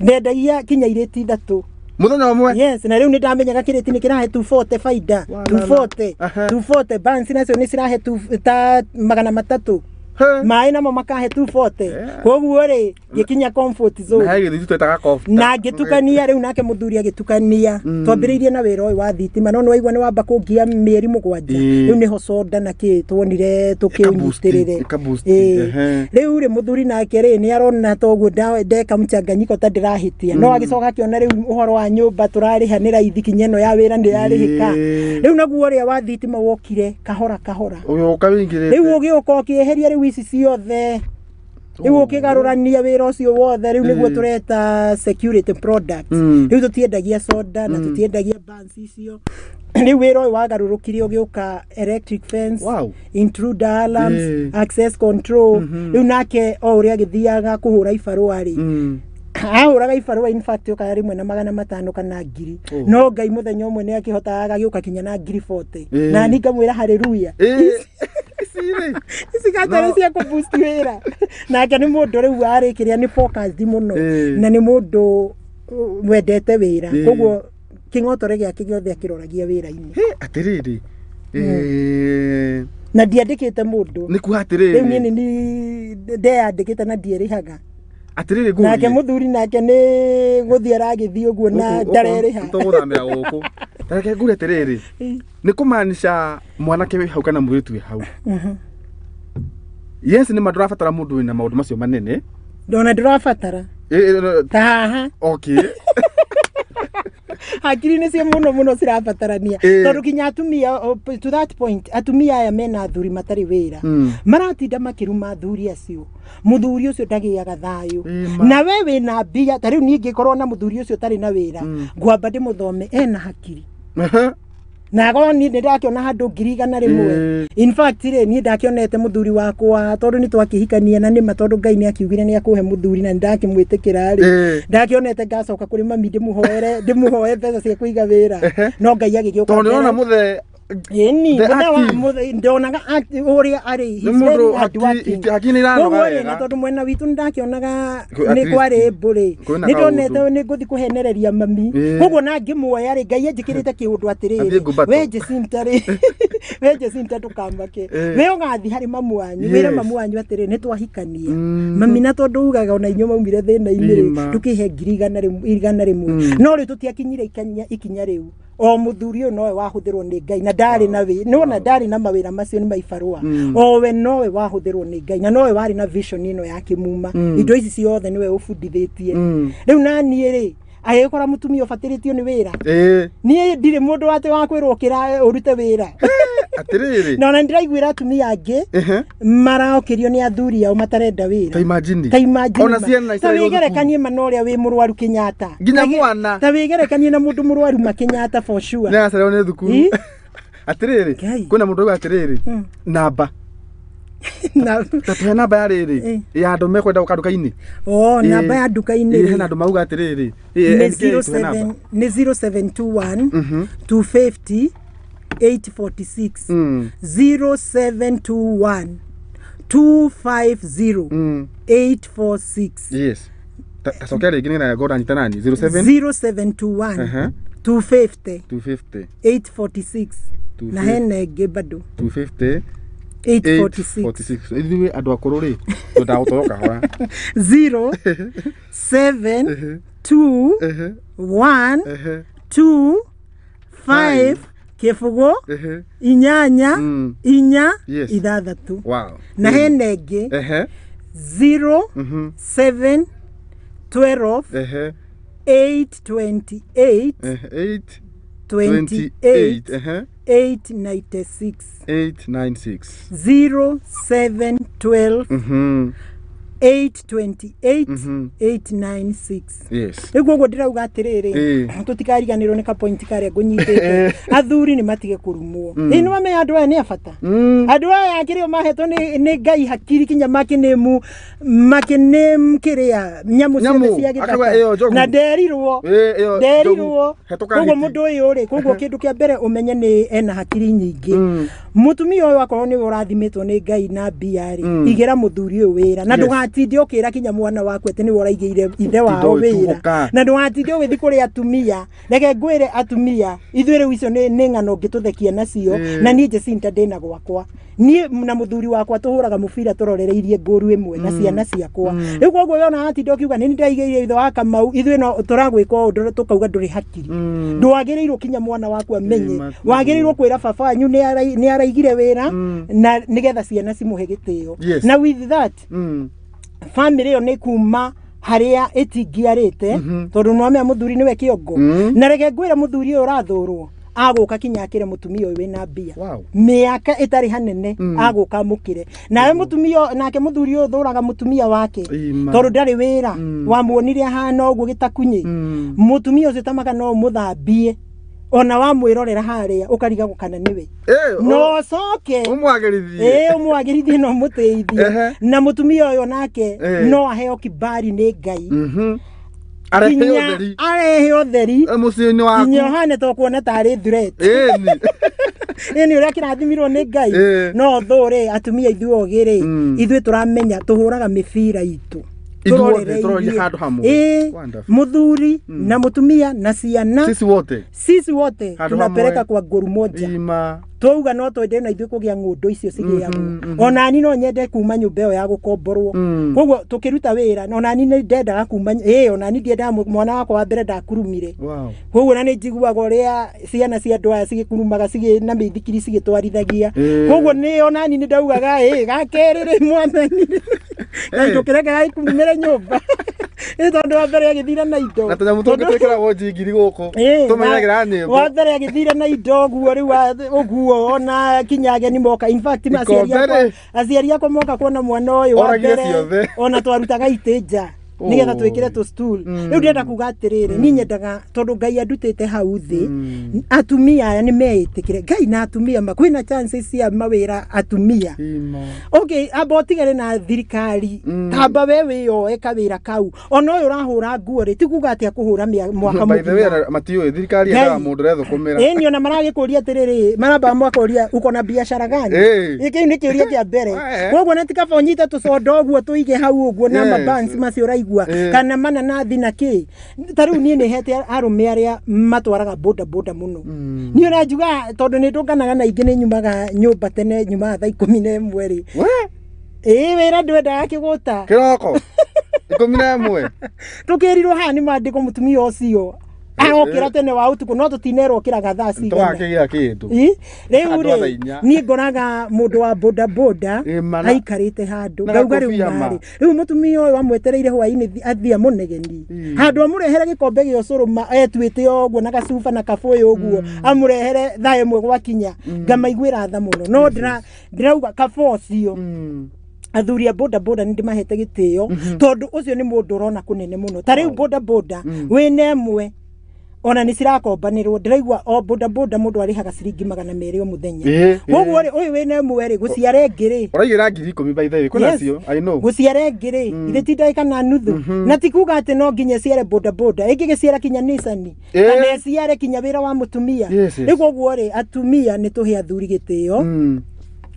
Ndendagia kinya irĩti 3 Mũthenya ũmwe. Yes, na rĩu nĩ ndamenyaga kĩrĩti nĩ kĩrahe 240 baida. Wa, 240. 240, buns nacio nĩ cirahe ta 300. He. Maĩ namo makahe 240. Koguo rĩ, ngĩkinya comfort Na zone. he gĩthiti twetaga kofta. Na ngĩtukania rĩu nake mũthuri agĩtukania, twambĩrĩirie na wĩra ũyũ wa thitima, no nĩwaigua nĩ wamba kũngia mĩeri 7. Rĩu nĩho soda na kĩ tuonire tũkĩũnyitĩrĩre. Ĩkaboost, Rĩu rĩ, mũthuri nake rĩ, nĩ arona toguo ndeka mchanganyiko ta ndĩrahĩtia, no agĩcoka akĩona rĩu ũhoro wa nyũmba tũrarĩha nĩ raithi, kinya ĩno ya wĩra nĩ yarĩhĩka. Rĩu naguo ũrĩa wa thitima wokire kahora kahora. Ũgĩũka wĩingĩrĩte. Rĩu ũgĩũka ũkĩeheria rĩu ici ciothe, rĩu ũkĩgarũrania wĩra ũcio wothe, rĩu nĩguo tũreta security products. Rĩu tũtiendagia soda na tũtiendagia buns icio. Rĩu wĩra ũyũ wagarũrũkire ũgĩũka electric fence, intruder alarms, access control. Rĩu nake o ũrĩa agĩthiaga kũhũra ibarũa rĩ, ahũraga ibarũa in fact ũkaga rĩmwe na 500 kana 1000. No Ngai mũthenya ũmwe nĩ akĩhotaga agagĩũka kinya na 40,000. Na ni ngamwĩra haleluya. Ici rĩ. Ici gatarĩ No. cia kũboost wĩra. Nake nĩ mũndũ rĩu arĩ kĩrĩa nĩ focused mũno, na nĩ mũndũ wendete wĩra. Koguo kĩng'otore gĩake gĩothe akĩroragia wĩra-inĩ. He, atĩrĩrĩ. Na ndiandĩkĩte mũndũ. Nĩ kuga Rĩu atĩrĩrĩ. niĩ nĩ ndeyandĩkĩte na ndierĩhaga. Atĩrĩrĩ Nake ngũrie. mũthuri nake nĩ gũthiĩ aragĩthiĩ ũguo na ndarerĩha. Tũgũthamĩra gũkũ. Ta reke ngũrie atĩrĩrĩ. Nĩ kũmaanisha mwanake wĩ hau kana mũirĩtu wĩ hau. Yes, nĩ ma ndũrabatara mũndũ wĩna maũndũ macio manene. Ndona ndũrabatara No, ta haha. Okay. Hakiri nĩcio mũno mũno cirabatarania, tondũ kinya atumia, to that point, atumia aya mena athuri matarĩ wĩra, maratinda makĩruma athuri acio, mũthuri ũcio ndagĩaga thayũ. Ma. Na we wĩna mbia, ta rĩu niĩ ngĩkorwo na mũthuri ũcio ũtarĩ na wĩra, ngwamba ndĩmũthome ena hakiri. Na akorwo niĩ nĩ ndakĩona handũ 100,000. In fact rĩ, niĩ ndakĩonete mũthuri wakwa, tondũ nĩ twakĩhikania, na nĩma tondũ Ngai nĩ akiugire nĩ akũhe mũthuri na nĩ ndakĩmwĩtĩkĩra rĩ, ndakĩonete ngacoka kũrĩ mami ndĩmũhoere, ndĩmũhoe mbeca cia kũiga wĩra, no Ngai agĩgĩũka Tondũ nĩ ũrona mbere. mũthee Ĩni The mũthee wa active. ndonaga ũrĩa arĩ, he's Nĩ mũndũ very hard working. hakiri nĩ iranoga Koguo rĩ, wega. na tondũ mwena witũ nĩ ndakĩonaga At nĩ least kwarĩ mbũrĩ, kwĩna nĩ ndonete kaũndũ. nĩ ngũthiĩ kũhenereria mami. Koguo na ngĩmuoya rĩ, Ngai anjĩkĩrĩte kĩũndũ Athiĩ atĩrĩrĩ, ngumbato. we Jacinta rĩ, we Jacinta ndũkamake, we ũgathiĩ harĩ mamu wanyu wĩre mamu wanyu atĩrĩ, nĩ twahikania mami, na tondũ ugaga ona inyuĩ maumire thĩna-inĩ rĩ, Ĩma. ndũkĩhe 100,000. No rĩu tũtiakinyire ikinya rĩu. O mũthuri ũyũ nowe wahũthĩrwo nĩ Ngai, na ndarĩ na wĩ nĩwona ndarĩ na mawĩra macio nĩ maibarũa, o we nowe wahũthĩrwo nĩ Ngai, na nowe warĩ na vision ĩno ya Kĩmuma. Indo ici ciothe nĩwe ũbundithĩtie. Rĩu na niĩ rĩ, agĩkora mũtumia ũbatĩrĩtio nĩ wĩra. Niĩ ndirĩ mũndũ atĩ wa kwĩrwo ũkĩra ũrute wĩra. Atĩrĩrĩ. Na ona nĩndĩraiguĩra atumia angĩ maraokĩrio nĩ athuri ao matarenda wĩra. Ta imagine. Ta imagine Ona ma. ciana Ta icerairwo thukuru. wĩgerekanie ma na ũrĩa wĩ mũrwaru Kenyatta. Nginya mwana. Ta wĩgerekanie na mũndũ mũrwaru ma Kenyatta for sure. Nĩ aracererwo nĩ thukuru. Atĩrĩrĩ, Ngai. kwĩna mũndũ auga atĩrĩrĩ, namba Na ta tũhe namba ya rĩrĩ ya andũ mekwenda gũka nduka-inĩ. Oh, namba ya nduka-inĩ Ĩ, rĩ, hena andũ mauga atĩrĩrĩ, nĩ NK, tũhe namba. 07 nĩ 0721 250 846. 0721 250 846. Yes. Ta cokera rĩngĩ nĩgetha ngorwo ndanyita nani 07 0721 250 250 846, na 250. hena ĩngĩ bado. 250 846. 846. Ithuĩ andũ akũrũ rĩ, twendaga gũtwarwo kahora. 0 7 2 1 2 5 kĩbũgũ 8 4 6. Na hena ĩngĩ, 0 7 12 8 28. 8. 28 896 896 0712 828 896. Yes. Rĩu koguo ndĩrauga atĩrĩrĩ, tũtikariganĩrwo nĩ kapointi karĩa ngũnyitĩte. Athuri nĩ matige kũrumwo. Ĩ nĩ wamenya andũ aya nĩ a bata. Andũ aya kĩrĩa mahetwo nĩ Ngai hakiri kinya makĩnĩmu makĩnĩmu kĩrĩa nyamũ ciothe cia gĩthaka na nderirwo nderirwo. Koguo mũndũ ũyũ rĩ, koguo kĩndũ kĩa mbere ũmenye nĩ ena hakiri nyingĩ. Mũtumia ũyũ akorwo nĩwe ũrathimĩtwo nĩ Ngai na mbia rĩ, igĩra mũthuri ũyũ wĩra na ndũgatinde ũkĩra kinya mwana waku atĩ nĩwe ũraigĩire ithe wao wĩra, na ndũgatinde ũgĩthiĩ kũrĩ atumia. Reke ngwĩre atumia ithuĩ rĩu icio nĩ ng'ano ũngĩtũthekia nacio. Na niĩ Jacinta ndĩna gwakwa, niĩ na mũthuri wakwa tũhũraga mũbira tũrorereirie ngũru ĩmwe na ciana ciakwa. Rĩu koguo wona atinda ũkiuga nĩ ndaigĩire ithe wa Kamau, ithuĩ no tũragwĩka ũndũ tũkauga ndũrĩ hakiri. Ndwagĩrĩirwo kinya mwana waku amenye, wagĩrĩirwo kwĩra baba wanyu nĩ araigire wĩra na nĩgetha ciana cimũhe gĩtĩo. Na with that family ĩyo nĩ kuma harĩa ĩtingiarĩte, tondũ nĩwamenya mũthuri nĩwe kĩongo. Na reke ngwĩre mũthuri ũyũ ũrathũrwo agũka kinya akĩre mũtumia ũyũ wĩna mbia mĩaka ĩtarĩ hanene, agũka amũkĩre. Nawe mũtumia, nake mũthuri ũyũ ũthũraga mũtumia wake tondũ ndarĩ wĩra, wamuonire ahana ũguo gĩtakunyĩ. Mũtumia ũcio tamaka no ũmũthambie ona wamwĩrorera harĩa ũkarigagwo kana nĩwe, no ũcoke ũmwagĩrithie, ũmwagĩrithie na ũmũteithie. Na mũtumia ũyũ nake no aheo kibari nĩ Ngai, arehe ũtheri mũciĩ-inĩ waku, kinya ũhane to kuona tarĩ threat. Ĩni ũrĩa kĩrathimirwo nĩ Ngai. No thũre atumia ithuĩ ogĩ rĩ, ithuĩ tũramenya tũhũraga mĩbira itũ tũrorereirie handũ hamwe, mũthuri na mũtumia na ciana, sisi wote tunapeleka kwa ngũru moja. Twauga no twende na ithuĩ kũgĩa ng'ũndũ icio cigĩagwo. Ona ni no nyende kuma nyũmba ĩyo ya gũkomborwo. Koguo tũkĩruta wĩra ona ni nĩ ndendaga kuma, ona ni ndiendaga mwana wakwa wa mbere ndakurumire. Koguo na nĩ njiguaga ũrĩa ciana cia andũ aya cigĩkurumaga cigĩ na mĩithikiri cigĩtwarithagia. Koguo nĩ ona ni nĩ ndaugaga gakerĩ rĩ mwathani na ndũkĩreke gagĩkurumĩre nyũmba. Tondũ wa mbere agĩthire na indo na tũnyamũ tũngĩ twĩkĩragwo njingiri gũkũ tũmenyagĩra nyĩmbo. Wa mbere agĩthire na indo ũguo rĩu ũguo ona kinya ageni moka. In fact aciari akwa moka kuona mwana ũyũ wa mbere ona twarutaga itĩ nja nĩgetha twĩkĩre tũ stool. Rĩu ndĩrenda kuga atĩrĩrĩ, niĩ nyendaga tondũ Ngai andutĩte hau thĩ, atumia aya nĩ meĩtĩkĩre Ngai na atumia kwĩna chances cia mawĩra atumia. Okay, amba ũtigane na thirikari, tamba we wĩyoe kawĩra kau. Ona ũyũ ũrahũra nguo rĩ, ti kuga atĩ akũhũra mwaka mũgima. By the way, matiũĩ thirikari yendaga mũndũ ũrethũkũmĩra. Ĩni ona maragĩkũria atĩrĩrĩ, maramba makoria uko na biacara gani? Kĩu nĩ kĩũria kĩa mbere. Koguo na ti kaba ũnyite tũcondo ũguo tũige hau ũguo na mabansi macio ũraigua kana mananathi na kĩ. Ta rĩu niĩ nĩ hete arũme arĩa matwaraga boda boda mũno. Niĩ ona njuga tondũ nĩ ndũnganaga na ingĩ nĩ nyumaga nyũmba tene, nyumaga thaa 11 rĩ. Wĩra ndwendaga kĩgũta kĩroko 11. Tũkĩrirwo haha nĩ mandĩko mũtumia ũcio arokĩra tene wa ũtukũ, no tũtinerwo okĩraga thaa cigana. Tũgakĩgĩa kĩndũ. Rĩu rĩ niĩ ngoraga mũndũ wa boda boda aikarĩte handũ ngauga rĩu marĩ rĩu mũtumia ũyũ amwetereire hwaĩ-inĩ athiĩ amũnegeni handũ amũrehere gĩkombe gĩa ũcũrũ etuĩte ũguo na gacuba na kabũyũ ũguo amũrehere thaa 1 gwakinya, ngamaiguĩra tha mũno. No ndĩrauga kaba ũcio athuri a boda boda nĩ ndĩmahete gĩtĩo tondũ ũcio nĩ mũndũ ũrona kũnene mũno. Ta rĩu boda boda wĩna ĩmwe ona nĩ cirakombanĩrwo, ndĩraigua o boda boda mũndũ arĩhaga ciringi 200 o mũthenya. Koguo rĩ ũyũ wĩna ĩmwe rĩ gũciara ĩngĩ rĩ ũraigĩra 10,000 by the way, kwĩna cio I know gũciara ĩngĩ rĩ ithe ti ndagĩka na nuthu. Na ti kuga atĩ no nginya ĩciare boda boda, ĩngĩgĩciara kinya Nissan kana ĩciare kinya wĩra wa mũtumia. Rĩu koguo rĩ atumia nĩ tũhe athuri gĩtĩo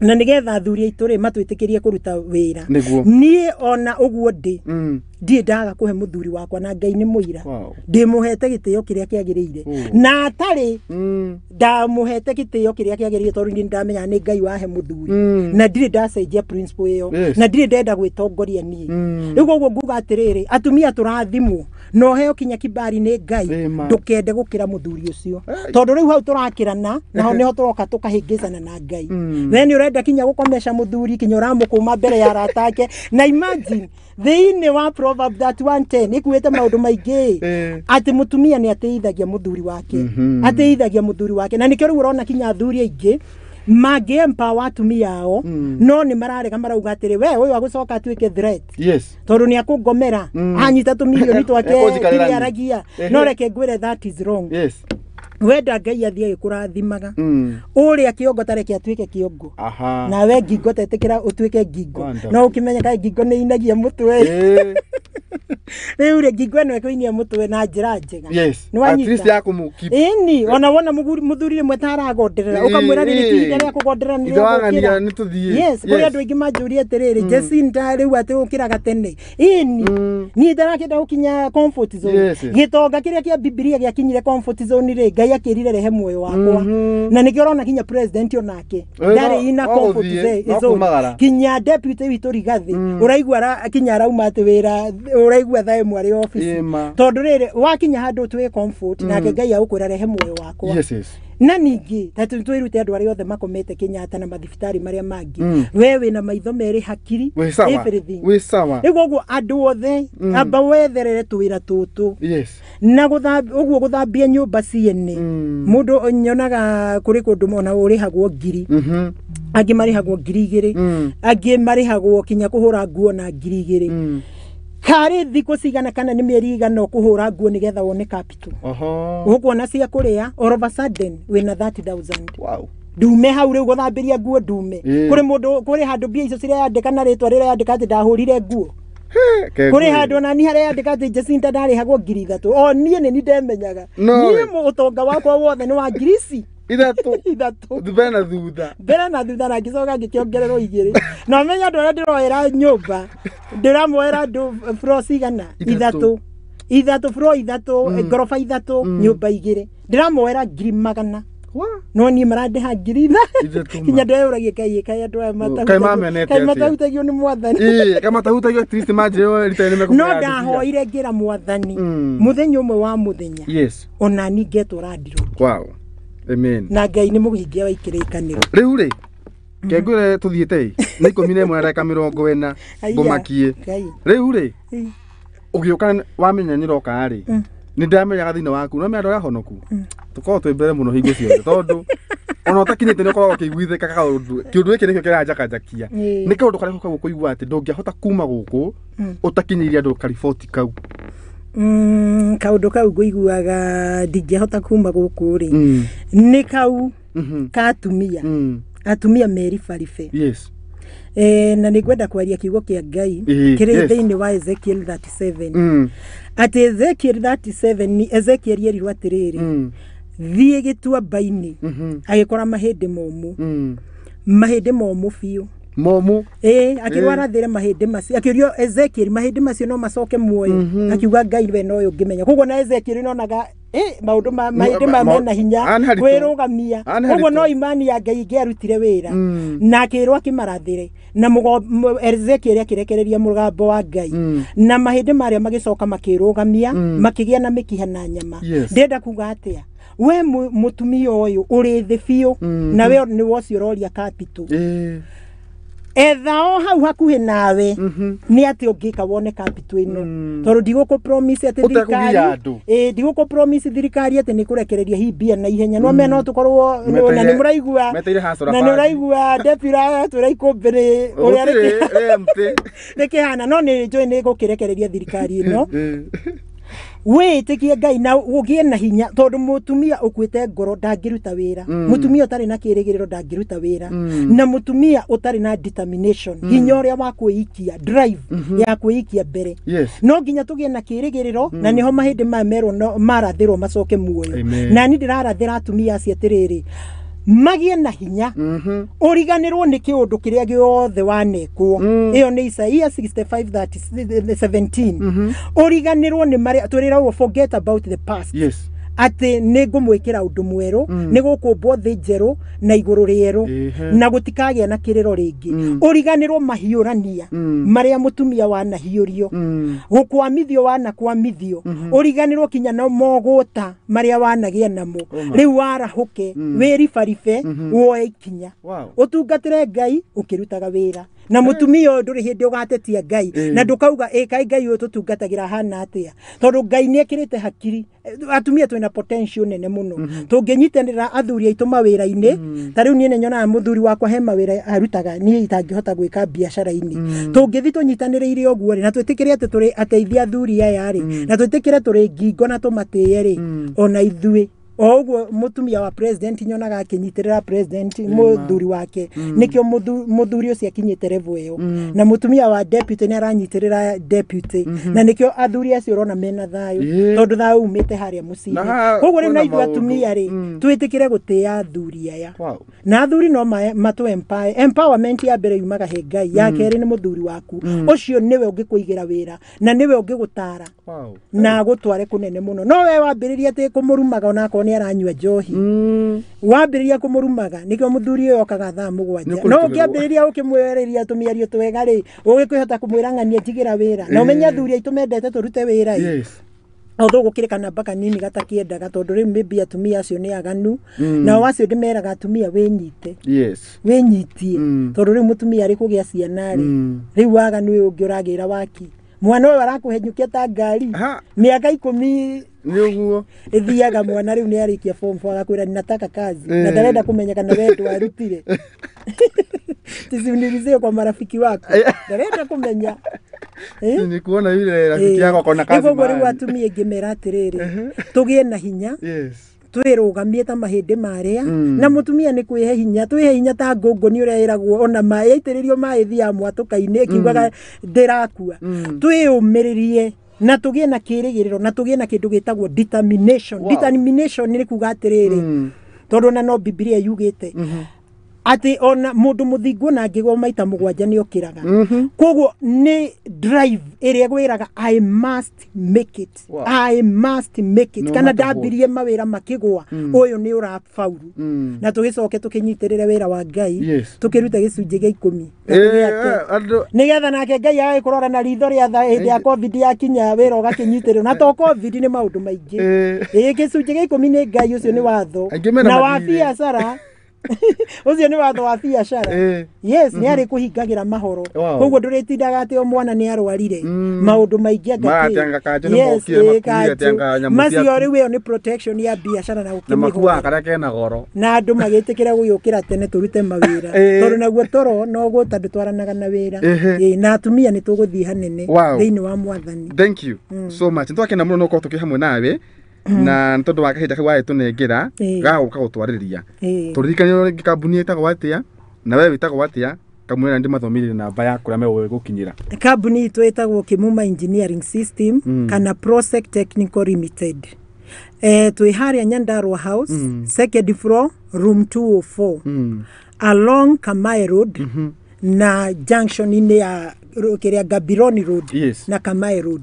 na nĩgetha athuri aitũ rĩ matwĩtĩkĩrie kũruta wĩra. Niĩ ona ũguo ndĩ ndiĩ ndaga kũhe mũthuri wakwa na Ngai nĩ mũira, ndĩmũhete gĩtĩo kĩrĩa kĩagĩrĩire, na atarĩ ndamũhete gĩtĩo kĩrĩa kĩagĩrĩire tondũ niĩ ndamenya nĩ Ngai wahe mũthuri, na ndirĩ ndacenjia principle ĩyo, na ndirĩ ndenda gwĩtongoria niĩ. Rĩu koguo nguga atĩrĩrĩ, atumia tũrathimwo na ũheo kinya kibari nĩ Ngai, ndũkende gũkĩra mũthuri ũcio, tondũ rĩu hau tũrakĩrana naho nĩho tũroka tũkahĩngĩcana na Ngai. We nĩ ũrenda Urenda kinya gukomesha muthuri, kinya uramukuma mbere ya arata ake. Na imagine thiini wa Proverb 31:10 ikuite maundu maingi ati mutumia ni ateithagia muthuri wake, ateithagia muthuri wake. Na nikio riu urona kinya athuri aingi mangĩ empower atumia ao, no nĩ mararega, marauga atĩrĩ, we ũyũ agũcoka atuĩke threat. Tondũ nĩ akũngomera, anyita tũmirioni twake Ekũnjikarĩra niĩ. Aragia. No reke ngwĩre, that is wrong. Wenda Ngai athiĩ agĩkũrathimaga, ũrĩa kĩongo tareke atuĩke kĩongo, nawe ngingo tetĩkĩra ũtuĩke ngingo. Wonderful. No ũkĩmenye kaĩ ngingo nĩ inagia mũtwe. Rĩu rĩ, ngingo ĩno ĩkũinia mũtwe na njĩra njega. Nĩ At least wanyita? ya kũmũ-keep. Ĩni ona wona mũthuri rĩmwe ta aragonderera, ũkamwĩra rĩrĩ ti ihinda rĩa kũgonderera, nĩ Ithe rĩa wang'ania gũkĩra. nĩ tũthiĩ. Yes, kũrĩ andũ aingĩ manjũria atĩrĩrĩ, Jacinta, rĩu atĩ ũkĩraga tene? Ĩni, niĩ ndarakĩenda gũkinya comfort zone. Gĩtonga kĩrĩa kĩa Bibilia gĩakinyire comfort zone rĩ, Ngai akĩrire rehe muoyo wakwa. Na nĩkĩo ũrona kinya president onake ndarĩ ina no comfort gũthiĩ, no zone. kumagara. Kinya deputy witũ Rigathi, ũraigua kinya arauma atĩ wĩra, ũraigua thaa ĩmwe arĩ office. Ĩma. Tondũ rĩrĩ, wakinya handũ ũtuĩke comfort, nake Ngai agũkwĩra rehe muoyo wakwa. Na ningĩ ta twĩrute andũ arĩa othe makomete Kenyatta na mathibitarĩ marĩa mangĩ, we wĩna maitho merĩ, hakiri, Wĩ sawa. everything. Wĩ sawa. Rĩu koguo andũ othe, amba wetherere twĩra tũtũ na ũguo gũthambia nyũmba ciene. Mũndũ nyonaga kũrĩ kũndũ ona ũrĩhagwo ngiri, angĩ marĩhagwo 2000, angĩ marĩhagwo kinya kũhũra nguo na 2000. Karĩ thikũ cigana kana nĩ mĩeri igana ũkũhũra nguo nĩgetha wone capital? Ũkuona cia kũrĩa, all of a sudden wĩna 30,000. Ndume hau rĩu gũthambĩria nguo ndume. Kũrĩ mũndũ, kũrĩ handũ mbia icio cireyandĩka na rĩtwa rĩreyandĩka atĩ ndahũrire nguo. Ke Kũrĩ ngwĩre. handũ ona ni hareyandĩka atĩ Jacinta ndarĩhagwo 3000. O niĩ nĩ ni ndemenyaga. No Niĩ we. Ũtonga wakwa wothe nĩ wa ngiri ici 3. 3. Mbere na thutha. Mbere na thutha, na ngĩcoka ngĩkĩongererwo 2. Na ũmenye andũ arĩa ndĩroera nyũmba, ndĩramoera andũ floor cigana? 3. 3, 3, floor 3, ngoroba 3, nyũmba 2, ndĩramoera 100,000. Wa. No niĩ marandĩha ngiri 3 ma. Kinya ndeyũragia, kaĩ kaĩ andũ aya Kaĩ mamenete kaĩ atĩa? matahutagio nĩ mwathani? Ĩĩ, kama tahutagio, at least manjĩre rita nĩ No mekũmenya. ndahoire ngĩra mwathani, mũthenya ũmwe wa mũthenya ona ni ngetwo landlord. Wow. Amen. Na Ngai nĩ mũhingia wa ikĩrĩkanĩro. Rĩu rĩ, kengwĩre tũthiĩte ĩ nĩ 11:40. Aya, Ngũmakie. Ngai. Rĩu rĩ, ũgĩũka wamenya nĩ roka rĩ, nĩ ndamenyaga thĩinĩ waku no menya andũ arĩa honoku tũkoragwo twĩ mbere mũno hingo ciothe, tondũ ona ũtakinyĩte nĩ ũkoragwo ũkĩiguithĩka kaũndũ. Kĩũndũ gĩkĩ nĩkĩo kĩranjakanjakia. Nĩ kaũndũ karĩkũ kau ũkũigua atĩ ndũngĩahota kuma gũkũ ũtakinyĩirie andũ kariboti kau? Kaũndũ kau ngũiguaga ndingĩhota kuma gũkũ rĩ, nĩ kau ka atumia, atumia meribaribe. Na nĩ ngwenda kwaria kiugo kĩa Ngai kĩrĩ thĩinĩ wa Ezekiel 37, atĩ Ezekiel 37 ni Ezekiel erirwo atĩrĩrĩ, thiĩ gĩtuamba-inĩ. Agĩkora mahĩndĩ momũ, mahĩndĩ momũ biũ. Momũ. Ĩĩ, akĩrwo arathĩre mahĩndĩ macio. Akĩũrio, Ezekiel, mahĩndĩ macio no macoke muoyo? Akiuga, Ngai, we nowe ũngĩmenya. Koguo na Ezekiel nonaga maũndũ ma mahĩndĩ ma mena hinya Ah, nĩ haritũ. kwĩrũgamia. Ah, nĩ Koguo haritũ. no imani ya Ngai ingĩarutire wĩra. Na akĩrwo akĩmarathĩre na Ezekiel akĩrekereria mũgambo wa Ngai, na mahĩndĩ marĩa magĩcoka makĩrũgamia, makĩgĩa na mĩkiha na nyama. Ndĩrenda kuga atĩa? We mũtumia ũyũ ũrĩ thĩ biũ, na we nĩwe ũcio ũroria capital, etha o hau hakuhĩ nawe nĩ atĩ ũngĩka wone capital ĩno, tondũ ndigũkũ promise atĩ Ũtekũgia thirikari andũ. Ĩĩ, ndigũkũ promise thirikari atĩ nĩ kũrekereria hi mbia na ihenya. No mena no tũkorwo na nĩ mũraigua Meteire hustler na nĩ fund. ũraigua deputy atwĩra ikũmbĩ nĩ ũrĩa Gũtirĩ, empty. rĩkĩhana, no nĩ njũĩ nĩ gũkĩrekereria thirikari ĩno. Wĩĩtĩkie Ngai na ũgĩe na hinya, tondũ mũtumia ũkuĩte ngoro ndangĩruta wĩra, mũtumia ũtarĩ na kĩrĩgĩrĩro ndangĩruta wĩra, na mũtumia ũtarĩ na determination, hinya ũrĩa wa kwĩikia, drive ya kwĩikia mbere. No nginya tũgĩe na kĩrĩgĩrĩro, na nĩho mahĩndĩ maya merwo no marathĩrwo macoke muoyo. Amen. Na niĩ ndĩrarathĩra atumia acio atĩrĩrĩ, magĩe na hinya, ũriganĩrwo nĩ kĩũndũ kĩrĩa gĩothe wanekwo. Ĩyo nĩ Isaia 65:17. Ũriganĩrwo nĩ marĩa twĩrĩragwo, forget about the past. Atĩ nĩ ngũmwĩkĩra ũndũ mwerũ, nĩ gũkũmbwo thĩ njerũ na igũrũ rĩerũ, na gũtikagĩa na kĩrĩro rĩngĩ. Ũriganĩrwo mahiũrania marĩa mũtumia wanahiũrio, gũkwamithio wanakwamithio, ũriganĩrwo kinya na mogũta marĩa wanagĩa namo. Rĩu warahũke, wĩribaribe, woe ikinya, ũtungatĩre Ngai ũkĩrutaga wĩra. Na mũtumia ũyũ ndũrĩ hĩndĩ ũgatetia Ngai, na ndũkauga ĩ kaĩ Ngai ũyũ tũtungatagĩra hana atĩa, tondũ Ngai nĩ ekĩrĩte hakiri. Atumia twĩna potential nene mũno tũngĩnyitanĩra athuri aitũ mawĩra-inĩ. Ta rĩu niĩ nĩ nyonaga mũthuri wakwa he mawĩra arutaga niĩ itangĩhota gwĩka biacara-inĩ. Tũngĩthiĩ tũnyitanĩrĩire ũguo rĩ, na twĩtĩkĩre atĩ tũrĩ ateithia athuri aya rĩ, na twĩtĩkĩre tũrĩ ngingo na tũmatĩye rĩ, ona ithuĩ o ũguo mũtumia wa president nyonaga akĩnyitĩrĩra president mũthuri wake, nĩkĩo mũthuri ũcio akinyĩte level ĩyo, na mũtumia wa deputy nĩ aranyitĩrĩra deputy, na nĩkĩo athuri acio ũrona mena thayũ, tondũ thayũ umĩte harĩa Na mũciĩ. Koguo rĩu kwĩna na ithuĩ maũndũ. atumia rĩ, twĩtĩkĩre gũtĩĩa athuri aya, Wow. na athuri no matũ empower. Empowerment ya mbere yumaga he Ngai, ya kerĩ nĩ mũthuri waku ũcio nĩwe ũngĩkũigĩra wĩra na nĩwe ũngĩgũtara na agũtware kũnene mũno. No we wambĩrĩria atĩ kũmũrumaga, onakorwo nĩ aranyua njohi, wambĩrĩria kũmũrumaga, nĩkĩo mũthuri ũyũ okaga thaa 7. Nĩ No ũkũritũhĩrwo. ũngĩambĩrĩria ũkĩmwereria tũmĩario twega rĩ, ũgĩkwĩhota kũmwĩra ng'ania njigĩra wĩra, na ũmenye athuri aitũ mendete tũrute wĩra ĩ. Although gũkĩrĩ kanamba kanini gatakĩendaga, tondũ rĩu maybe atumia acio nĩ aganu, nao acio ndĩmeraga atumia wĩnyite, wĩnyitie, tondũ rĩu mũtumia arĩ kũgĩa ciana rĩ, rĩu waganu ũyũ ũngĩ ũragĩra waki mwana ũyũ arakũhenyũkia ta ngari mĩaka 10. Nĩ ũguo. Ĩthiaga mwana rĩu nĩ arĩkia form four, agakwĩra ninataka kazi, na ndarenda kũmenya kana we ndwarutire, tisiniulizie kwa marafiki wako, ndarenda kũmenya. Eh? Nĩ kuona yule rafiki yako akona kazi Koguo rĩu mahali. atumia ingĩmera atĩrĩrĩ, tũgĩe na hinya, twĩrũgamie ta mahĩndĩ marĩa, na mũtumia nĩ kwĩhe hinya, twĩhe hinya ta ngũngũni ũrĩa ĩragwo ona maĩ yaitĩrĩrio maĩ thiaga mwatũka-inĩ ĩkiugaga ndĩrakua. Twĩyũmĩrĩrie na tũgĩe na kĩrĩgĩrĩro na tũgĩe na kĩndũ gĩtagwo determination. Determination nĩ kuga atĩrĩrĩ, tondũ ona no Bibilia yugĩte atĩ ona mũndũ mũthingu ona angĩgwa maita 7 nĩ okĩraga. Koguo nĩ drive ĩrĩa ĩgwĩraga I must make it. I must make it. No Kana matter what. ndambirie mawĩra makĩgwa, ũyũ nĩ ũrabauru. Na tũgĩcoke tũkĩnyitĩrĩre wĩra wa Ngai, tũkĩrute gĩcunjĩ gĩa 10 na tũgĩake, Andũ nĩgetha nake Ngai agagĩkũrora na ritho rĩa tha hĩndĩ ya COVID yakinya, wĩra ũgakĩnyitĩrĩrwo, na to COVID, nĩ maũndũ maingĩ. Ĩĩ, gĩcunjĩ gĩa 10 nĩ Ngai, ũcio nĩ watho Aingĩ mena na wa mathirĩ. biacara, ũcio nĩ watho wa biacara. Yes, nĩ arĩ kũhingagĩra mahoro. Koguo ndũrĩtindaga atĩ o mwana nĩ arwarire, maũndũ maingĩ anga Mara kĩ. atĩ anga kanjũ nĩ Yes, mokire ĩĩ, makuire atĩ anga kanjũ. nyamũ Macio ciaku. rĩu ĩyo nĩ protection ya biacara na Na gũkĩmĩhũthĩra. makuaga karĩa kena goro. Na andũ magĩtĩkĩra gũgĩũkĩra tene tũrute mawĩra, tondũ naguo toro no gũta ndũtwaranaga na wĩra. Ĩĩ, na atumia nĩ tũgũthiĩ hanene thĩinĩ wa Mwathani. Thank you so much. Nĩtwakena mũno nĩ gũkorwo tũkĩ hamwe nawe, na nĩ tondũ wa kahinda kau wagĩtũnengera ga gũka gũtwarĩrĩria. Tũririkanie rĩngĩ kambuni ĩtagwo atĩa, na we wĩtagwo atĩa, kamwĩra nĩ ndĩmathomire namba ya kũrĩa megũgĩgũkinyĩra. Kambuni itũ ĩtagwo Kimuma Engineering System kana Prosec Technical Limited. Twĩ harĩa Nyandarua House, second floor, room 204, along Kamae Road, na junction-inĩ ya kĩrĩa Gabironi Road na Kamae Road,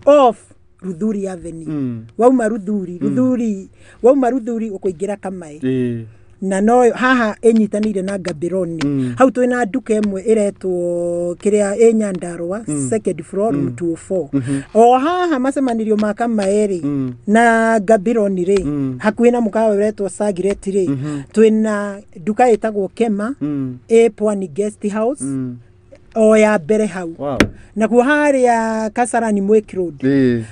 off Ruthuri Avenue. Wauma Ruthuri, Ruthuri, wauma Ruthuri ũkũingĩra Kamae, na no haha ĩnyitanĩire na Gabironi. Hau twĩna nduka ĩmwe ĩretwo kĩrĩa ĩ Nyandarua, second floor, room 204, o haha macemanĩrio ma Kamae rĩ na Gabironi rĩ, hakuhĩ na mũkawa ũretwo Sagireti rĩ, twĩna nduka ĩtagwo Kema, ĩ Pwani Guest House, o ya mbere hau. Nakuo harĩa Kasarani Mwiki Road,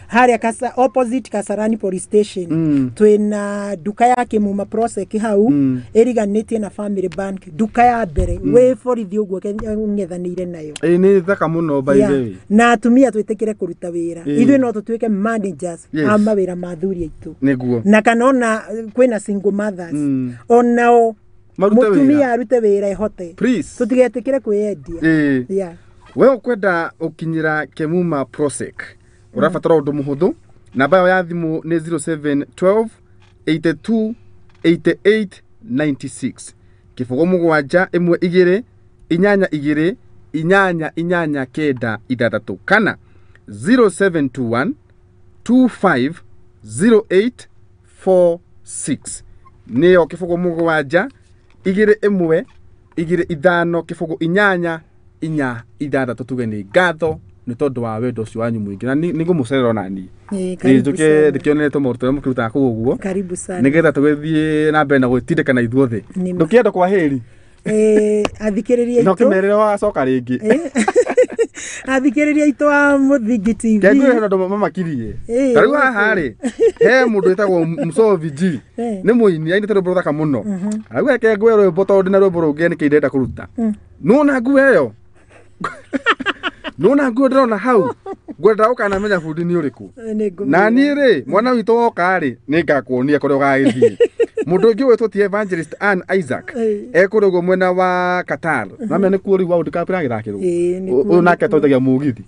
harĩa opposite Kasarani Police Station, twĩna nduka ya Kimuma Prosec hau, ĩriganĩtie na Family Bank, nduka ya mbere wĩ borithi ũguo ũng'ethanĩire nayo. Ĩĩ, nĩ thaka mũno by the way. Na atumia twĩtĩkĩre kũruta wĩra. Ithuĩ no tũtuĩke managers a mawĩra ma athuri aitũ, Nĩguo. na kana ona kwĩna single mothers, onao Marute mũtumia wĩra. arute wĩra ehote. Please. Tũtigetĩkĩre kwĩyendia. We ũkwenda ũkinyĩra Kemuma Prosec, ũrabatara ũndũ mũhũthũ. Namba yao ya thimũ nĩ 0712 82 88 96, 0 7 1 2 8 8 8 9 6, kana 0721 25 08 46 nĩyo 0 7 2 1 2 5 0 8 4 6. Tuge nĩ ngatho nĩ tondũ wa wendo ũcio wanyu mũingĩ na nĩ ngũmũcerera ona niĩ. Eh, karibu njuke sana. ndĩkĩonere tũmaũndũ tũrĩa mũkĩrutaga kũu ũguo Karibu sana. nĩgetha tũgĩthiĩ na mbere na gwĩtindĩka na ithuothe. Nĩ ma. Ndũkĩenda kwa hĩri. Eh, athikĩrĩria no aitũ kĩmerĩre wacoka rĩngĩ. Athikĩrĩria aitũ a Mũthingi TV. Kengwĩre hena andũ mamakirie. Ta rĩu haha rĩ, he mũndũ wĩtagwo Msovi G. Nĩ mũini ainĩte rwĩmbo rũthaka mũno. Arauga reke ngwe rwĩmbo tondũ ndĩna rwĩmbo rũngĩ nĩkĩ ndĩrenda kũruta. Nĩwona nguo ĩyo, nĩwona nguo ndĩrona hau, ngwenda ũkanamenya bundi nĩ ũrĩkũ. Nĩ ngũmenya. Na niĩ rĩ, mwana witũ woka rĩ, nĩ ngakuonia kũrĩa ũgagĩthiĩ. Mũndũ ũngĩ wĩtwo ti Evangelist Ann Isaac ekũrĩa ũguo mwena wa Qatar, namenya nĩ kuo rĩu World Cup ĩragĩthakĩrwo. Ĩĩ, nĩ kuo, Ũyũ nake nĩ kuo. atwarithagia mũgithi.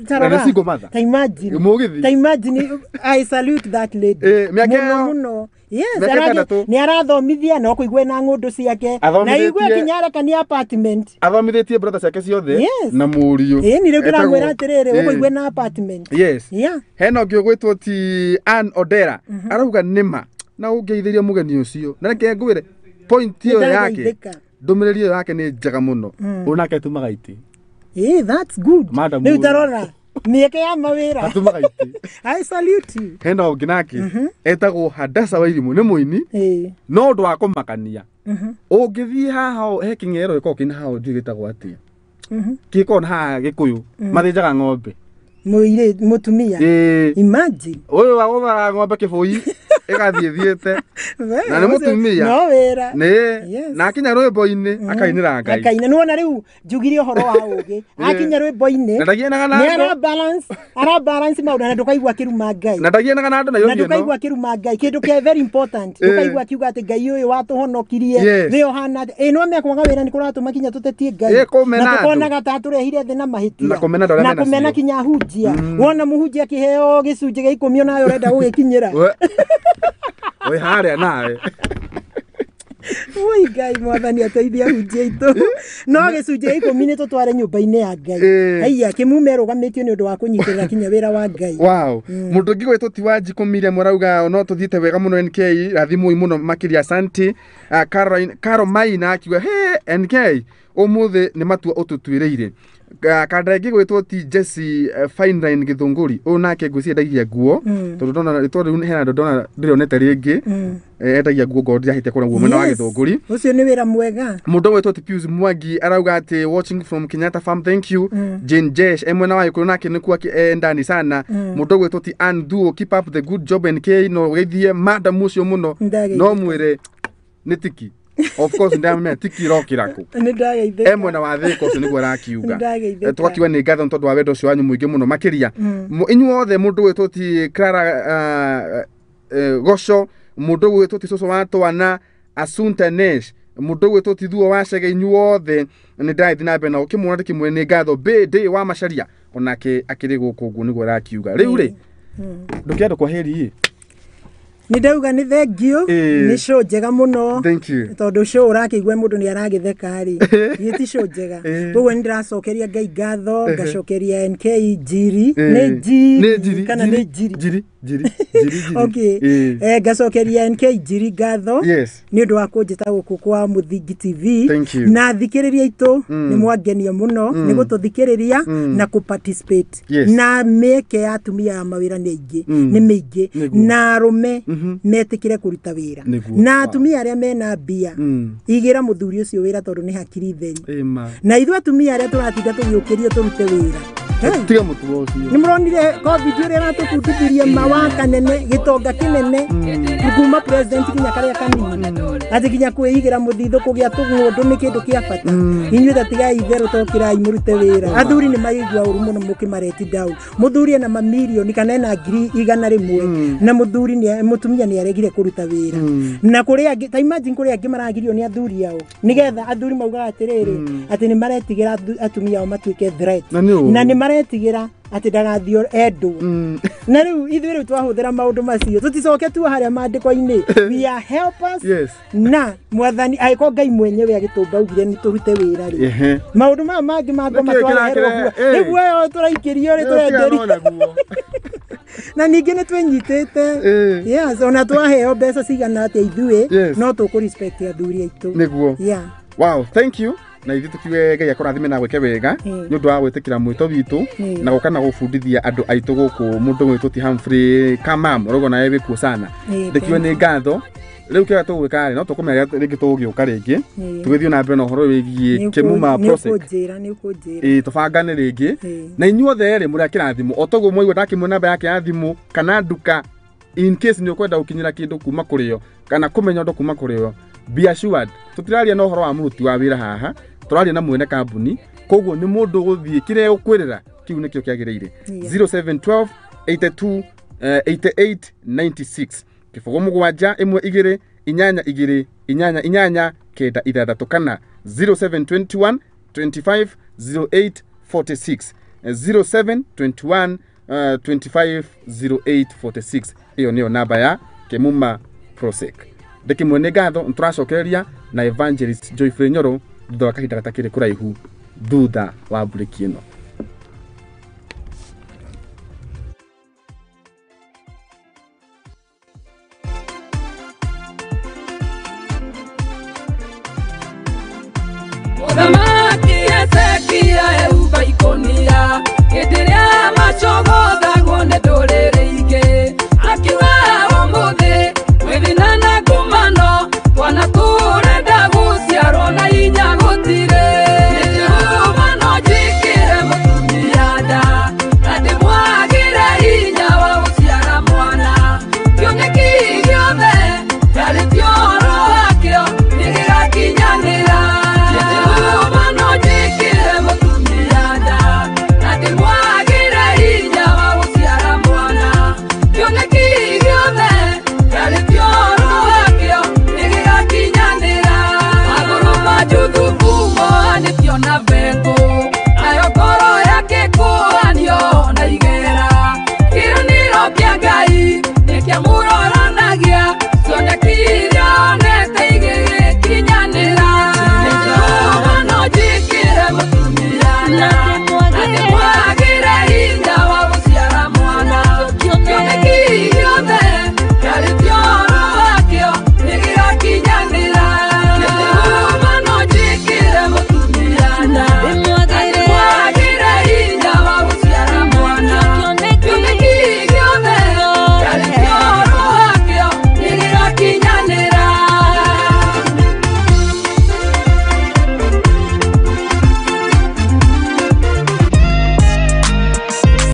Ta Na nĩ rora. single mother. Ta imagine. Mũgithi. Ta imagine, I salute that lady. Mĩaka Mũno ĩyo- mũno. Yes, mĩaka 6. Nĩ arathomithia no kũigua na ng'ũndũ ciake. Na Athomithĩtie- igue kinya areka nĩ apartment. Athomithĩtie brother ciake ciothe Yes. na mũriũ. Ĩĩ, nĩ rĩu ndĩramwĩra Etagwo- atĩrĩrĩ, ũkũigua na apartment. Yes. Yeah. Hena ũngĩ ũgwĩtwo ti Ann Odera arauga nĩma na ũngeithĩria mũgeni ũcio, na reke ngwĩre point ĩyo yake, Nĩndageithĩka. ndũmĩrĩri ĩyo yake nĩ njega mũno. Ũyũ nake atumaga itĩ. Ĩĩ, that's good. Madam Rĩu ũyũ. tarora mĩeke ya mawĩra. Atumaga itĩ. I salute you. Hena ũngĩ nake etagwo Hadasa Wairimũ, nĩ mũini. No ũndũ wa kũmakania, ũngĩthiĩ haha he kĩng'ero gĩkoragwo kĩna haha, ndiũĩ gĩtagwo atĩa, gĩkoragwo na haha Gĩkũyũ mathĩnjaga ng'ombe. Mũirĩ mũtumia. Ĩĩ. Imagine. Ũyũ agũthaga ng'ombe kĩbũi ĩgathiĩ thiĩte. Na nĩ mũtumia. No wĩra. Nĩ Yes. na akinya rwĩmbo-inĩ akainĩra Ngai. Akaina, nĩwona rĩu njugire ũhoro wa ũgĩ akinya rwĩmbo-inĩ Na ndagianaga na nĩ andũ. ara balance, ara balance maũndũ na ndũkaigua akĩruma Ngai. Na ndagianaga na andũ na Na yũthi ĩno. ndũkaigua akĩruma Ngai, kĩndũ kĩa very important. Ndũkaigua akiuga atĩ Ngai ũyũ watũhonokirie thĩ ũhana atĩa. Ĩ, no mekwaga wĩra nĩ kũratũma kinya tũtetie Ngai Ĩ, kũmena na andũ. tũkonaga ta tũrehire thĩ na mahĩtia. Na kũmena andũ arĩa na mena kũmena cio. kinya hunjia. Wona mũhunjia akĩheo gĩcunjĩ gĩa 10 onawe ũrenda gũgĩkinyĩra. Wĩ harĩa nawe. Oi Ngai mwathani ateithia hunjia itũ, no gĩcunjĩ gĩa 10 nĩ tũtware nyũmba-inĩ ya Ngai. Aiya, kĩmume ĩrũgamĩtio nĩ ũndũ wa kũnyitĩrĩra kinya wĩra wa Ngai. Wow. Mũndũ ũngĩ gwĩtwo ti Wanjikũ Miriam arauga no tũthiĩte wega mũno, NK rathimũi mũno makĩria, asante. Caroline Caro Maina akiuga he NK ũmũthĩ nĩ matua ũtũtuĩrĩire. Kanda ĩngĩ gwĩtwo ti Jesse Fineline Gĩthũngũri, ũyũ nake ngwĩciria endagia nguo, tondũ ndona rĩtwa rĩu hena andũ ndona ndĩrĩonete rĩngĩ. Endagia nguo ngorwo ndirahĩtia kũrĩa guo mwena wa Gĩthũngũri. Ũcio nĩ wĩra mwega. Mũndũ ũgwĩtwo ti Pius Mwangi arauga atĩ watching from Kenyatta Farm, thank you. Jane Jesh e mwena wa Gĩkũyũ nake nĩkuo ndani sana. Mũndũ ũgwĩtwo ti Ann Thuo, keep up the good job NK, no ũgeithie madam ũcio mũno. Ndageithĩka. No mwĩre nĩ tiki, of course ndamenya tiki irokĩra kũ. Nĩ ndageithĩka. E mwena wa Thĩka ũcio nĩguo arakiuga. Nĩndageithĩka. Tũgakiuga nĩ ngatho nĩ tondũ wa wendo ũcio wanyu mũingĩ mũno makĩria. Inyuothe, mũndũ ũgwĩtwo ti Clara Goco, mũndũ ũgwĩtwo ti cũcũ wa twana Asunta Nesh, mũndũ ũgwĩtwo ti Thuo wa Cege, inyuothe nĩ ndĩrathiĩ na mbere na ũkĩmuona ndĩkĩmwĩre nĩ ngatho. Bĩ wa Macaria onake akĩrĩ gũkũ ũguo nĩguo arakiuga. Rĩu rĩ, ndũkĩenda kwa heri ĩ. Nĩ ndauga nĩ thengiũ. Nĩ show njega mũno. Thank you. Tondũ show ũrakĩigua mũndũ nĩ aragĩtheka rĩ, gĩ ti show njega. Koguo nĩ ndĩracokeria Ngai ngatho, ngacokeria NK Njiri, nĩ Nĩ Njiri Njiri kana nĩ Njiri? Njiri, Njiri, Njiri, Njiri. Okay. Ngacokeria NK Njiri ngatho nĩ ũndũ wa kũnjĩta gũkũ kwa Mũthingi TV. Thank you. Na thikĩrĩria aitũ, nĩ mwangenia mũno nĩ gũtũthikĩrĩria na kũ participate. Na mĩeke ya atumia ya mawĩra nĩ aingĩ, nĩ mĩingĩ. Nĩguo. Na arũme metĩkĩre kũruta wĩra. Nĩguo. Na atumia arĩa mena mbia, igĩra mũthuri ũcio wĩra tondũ nĩ hakiri theri. Ĩma. Na ithuĩ atumia arĩa tũratinda tũgĩũkĩrio tũrute wĩra. Hey. Tiga mũtugo ũcio. Nĩ mũronire COVID ũrĩa ĩratũbundithirie mawaka nene, gĩtonga kĩnene kuma president kinya karĩa kanini, atĩ kinya kwĩigĩra mũthithũ, kũgĩa tũng'ũndũ nĩ kĩndũ kĩa bata. Inyuĩ ta tigai itherũ, tokĩrai mũrute wĩra. Athuri nĩ maigua ũru mũno mũkĩmareti down. Mũthuri ena mamirioni kana ena 100,000 na mũthuri nĩ mũtumia nĩ aregire kũruta wĩra. Na kũrĩ angĩ, ta imagine, kũrĩ angĩ maragirio nĩ athuri ao, nĩgetha athuri maugaga atĩrĩrĩ, atĩ nĩ maretigĩra atumia ao matuĩke threat. Na nĩ ũru. Na nĩ maretigĩra. Atĩ ndagathiĩ endwo. Na rĩu ithuĩ rĩu twahũthĩra maũndũ macio, tũticoke tu harĩa maandĩko-inĩ, we are helpers. Na mwathani angĩkorwo Ngai mwenyewe agĩtũmba augire nĩ tũrute wĩra rĩ, maũndũ maya mangĩ mangoma Nĩkĩĩ twareherwo guo rĩu guoya tũraikĩrio rĩ, tũrenderio. Naguo. Na ningĩ nĩ twĩnyitĩte. Yes, ona twaheo mbeca cigana atĩa ithuĩ, no tũkũ respect athuri aitũ. Nĩguo. Yeah. Wow, thank you. Na ithuĩ tũkiuge Ngai akũrathime na gwĩke wega nĩ ũndũ wa gwĩtĩkĩra mwĩto witũ na gũka na gũbundithia andũ aitũ gũkũ. Mũndũ gwĩtwo ti Humphrey Kamam ũrauga nawe wĩkuo sana. Ndĩkiuge nĩ ngatho. Rĩu kĩrĩa tũgwĩka rĩ, no tũkũmenya rĩngĩ tũgũgĩũka rĩngĩ tũgĩthiĩ na mbere na ũhoro wĩgiĩ Kĩmuma Prosec. Nĩ ũkũnjĩra, nĩ ũkũnjĩra. Ĩĩ, tũbangane rĩngĩ. Na inyuothe rĩ, mũrĩ a kĩrathimo, o toguo mwaigua ndakĩmwe namba yake ya thimũ kana nduka, in case nĩ ũkwenda gũkinyĩra kĩndũ kuma kũrĩ yo kana kũmenya ũndũ kuma kũrĩ yo, be assured tũtiraria na ũhoro wa mũruti wa wĩra haha, tũraria na mwene kambuni. Koguo nĩ mũndũ ũgũthiĩ kĩrĩa ũkwĩrĩra kĩu nĩkĩo kĩagĩrĩire. 0712 82 88 96, 0712828 896, kana 0721 25 08 46, 0721 25 08 46. Ĩyo nĩyo namba ya Kĩmuma Prosec. Ndĩkĩmwe nĩ ngatho. Nĩtũracokereria na Evangelist Joyfrey Nyoro thutha wa kahinda gatakĩrĩ kũraihu, thutha wa mburĩki ĩno. Mũthamaki Hezekia ehumba ikũnia hĩndĩ ĩrĩa macũgũ.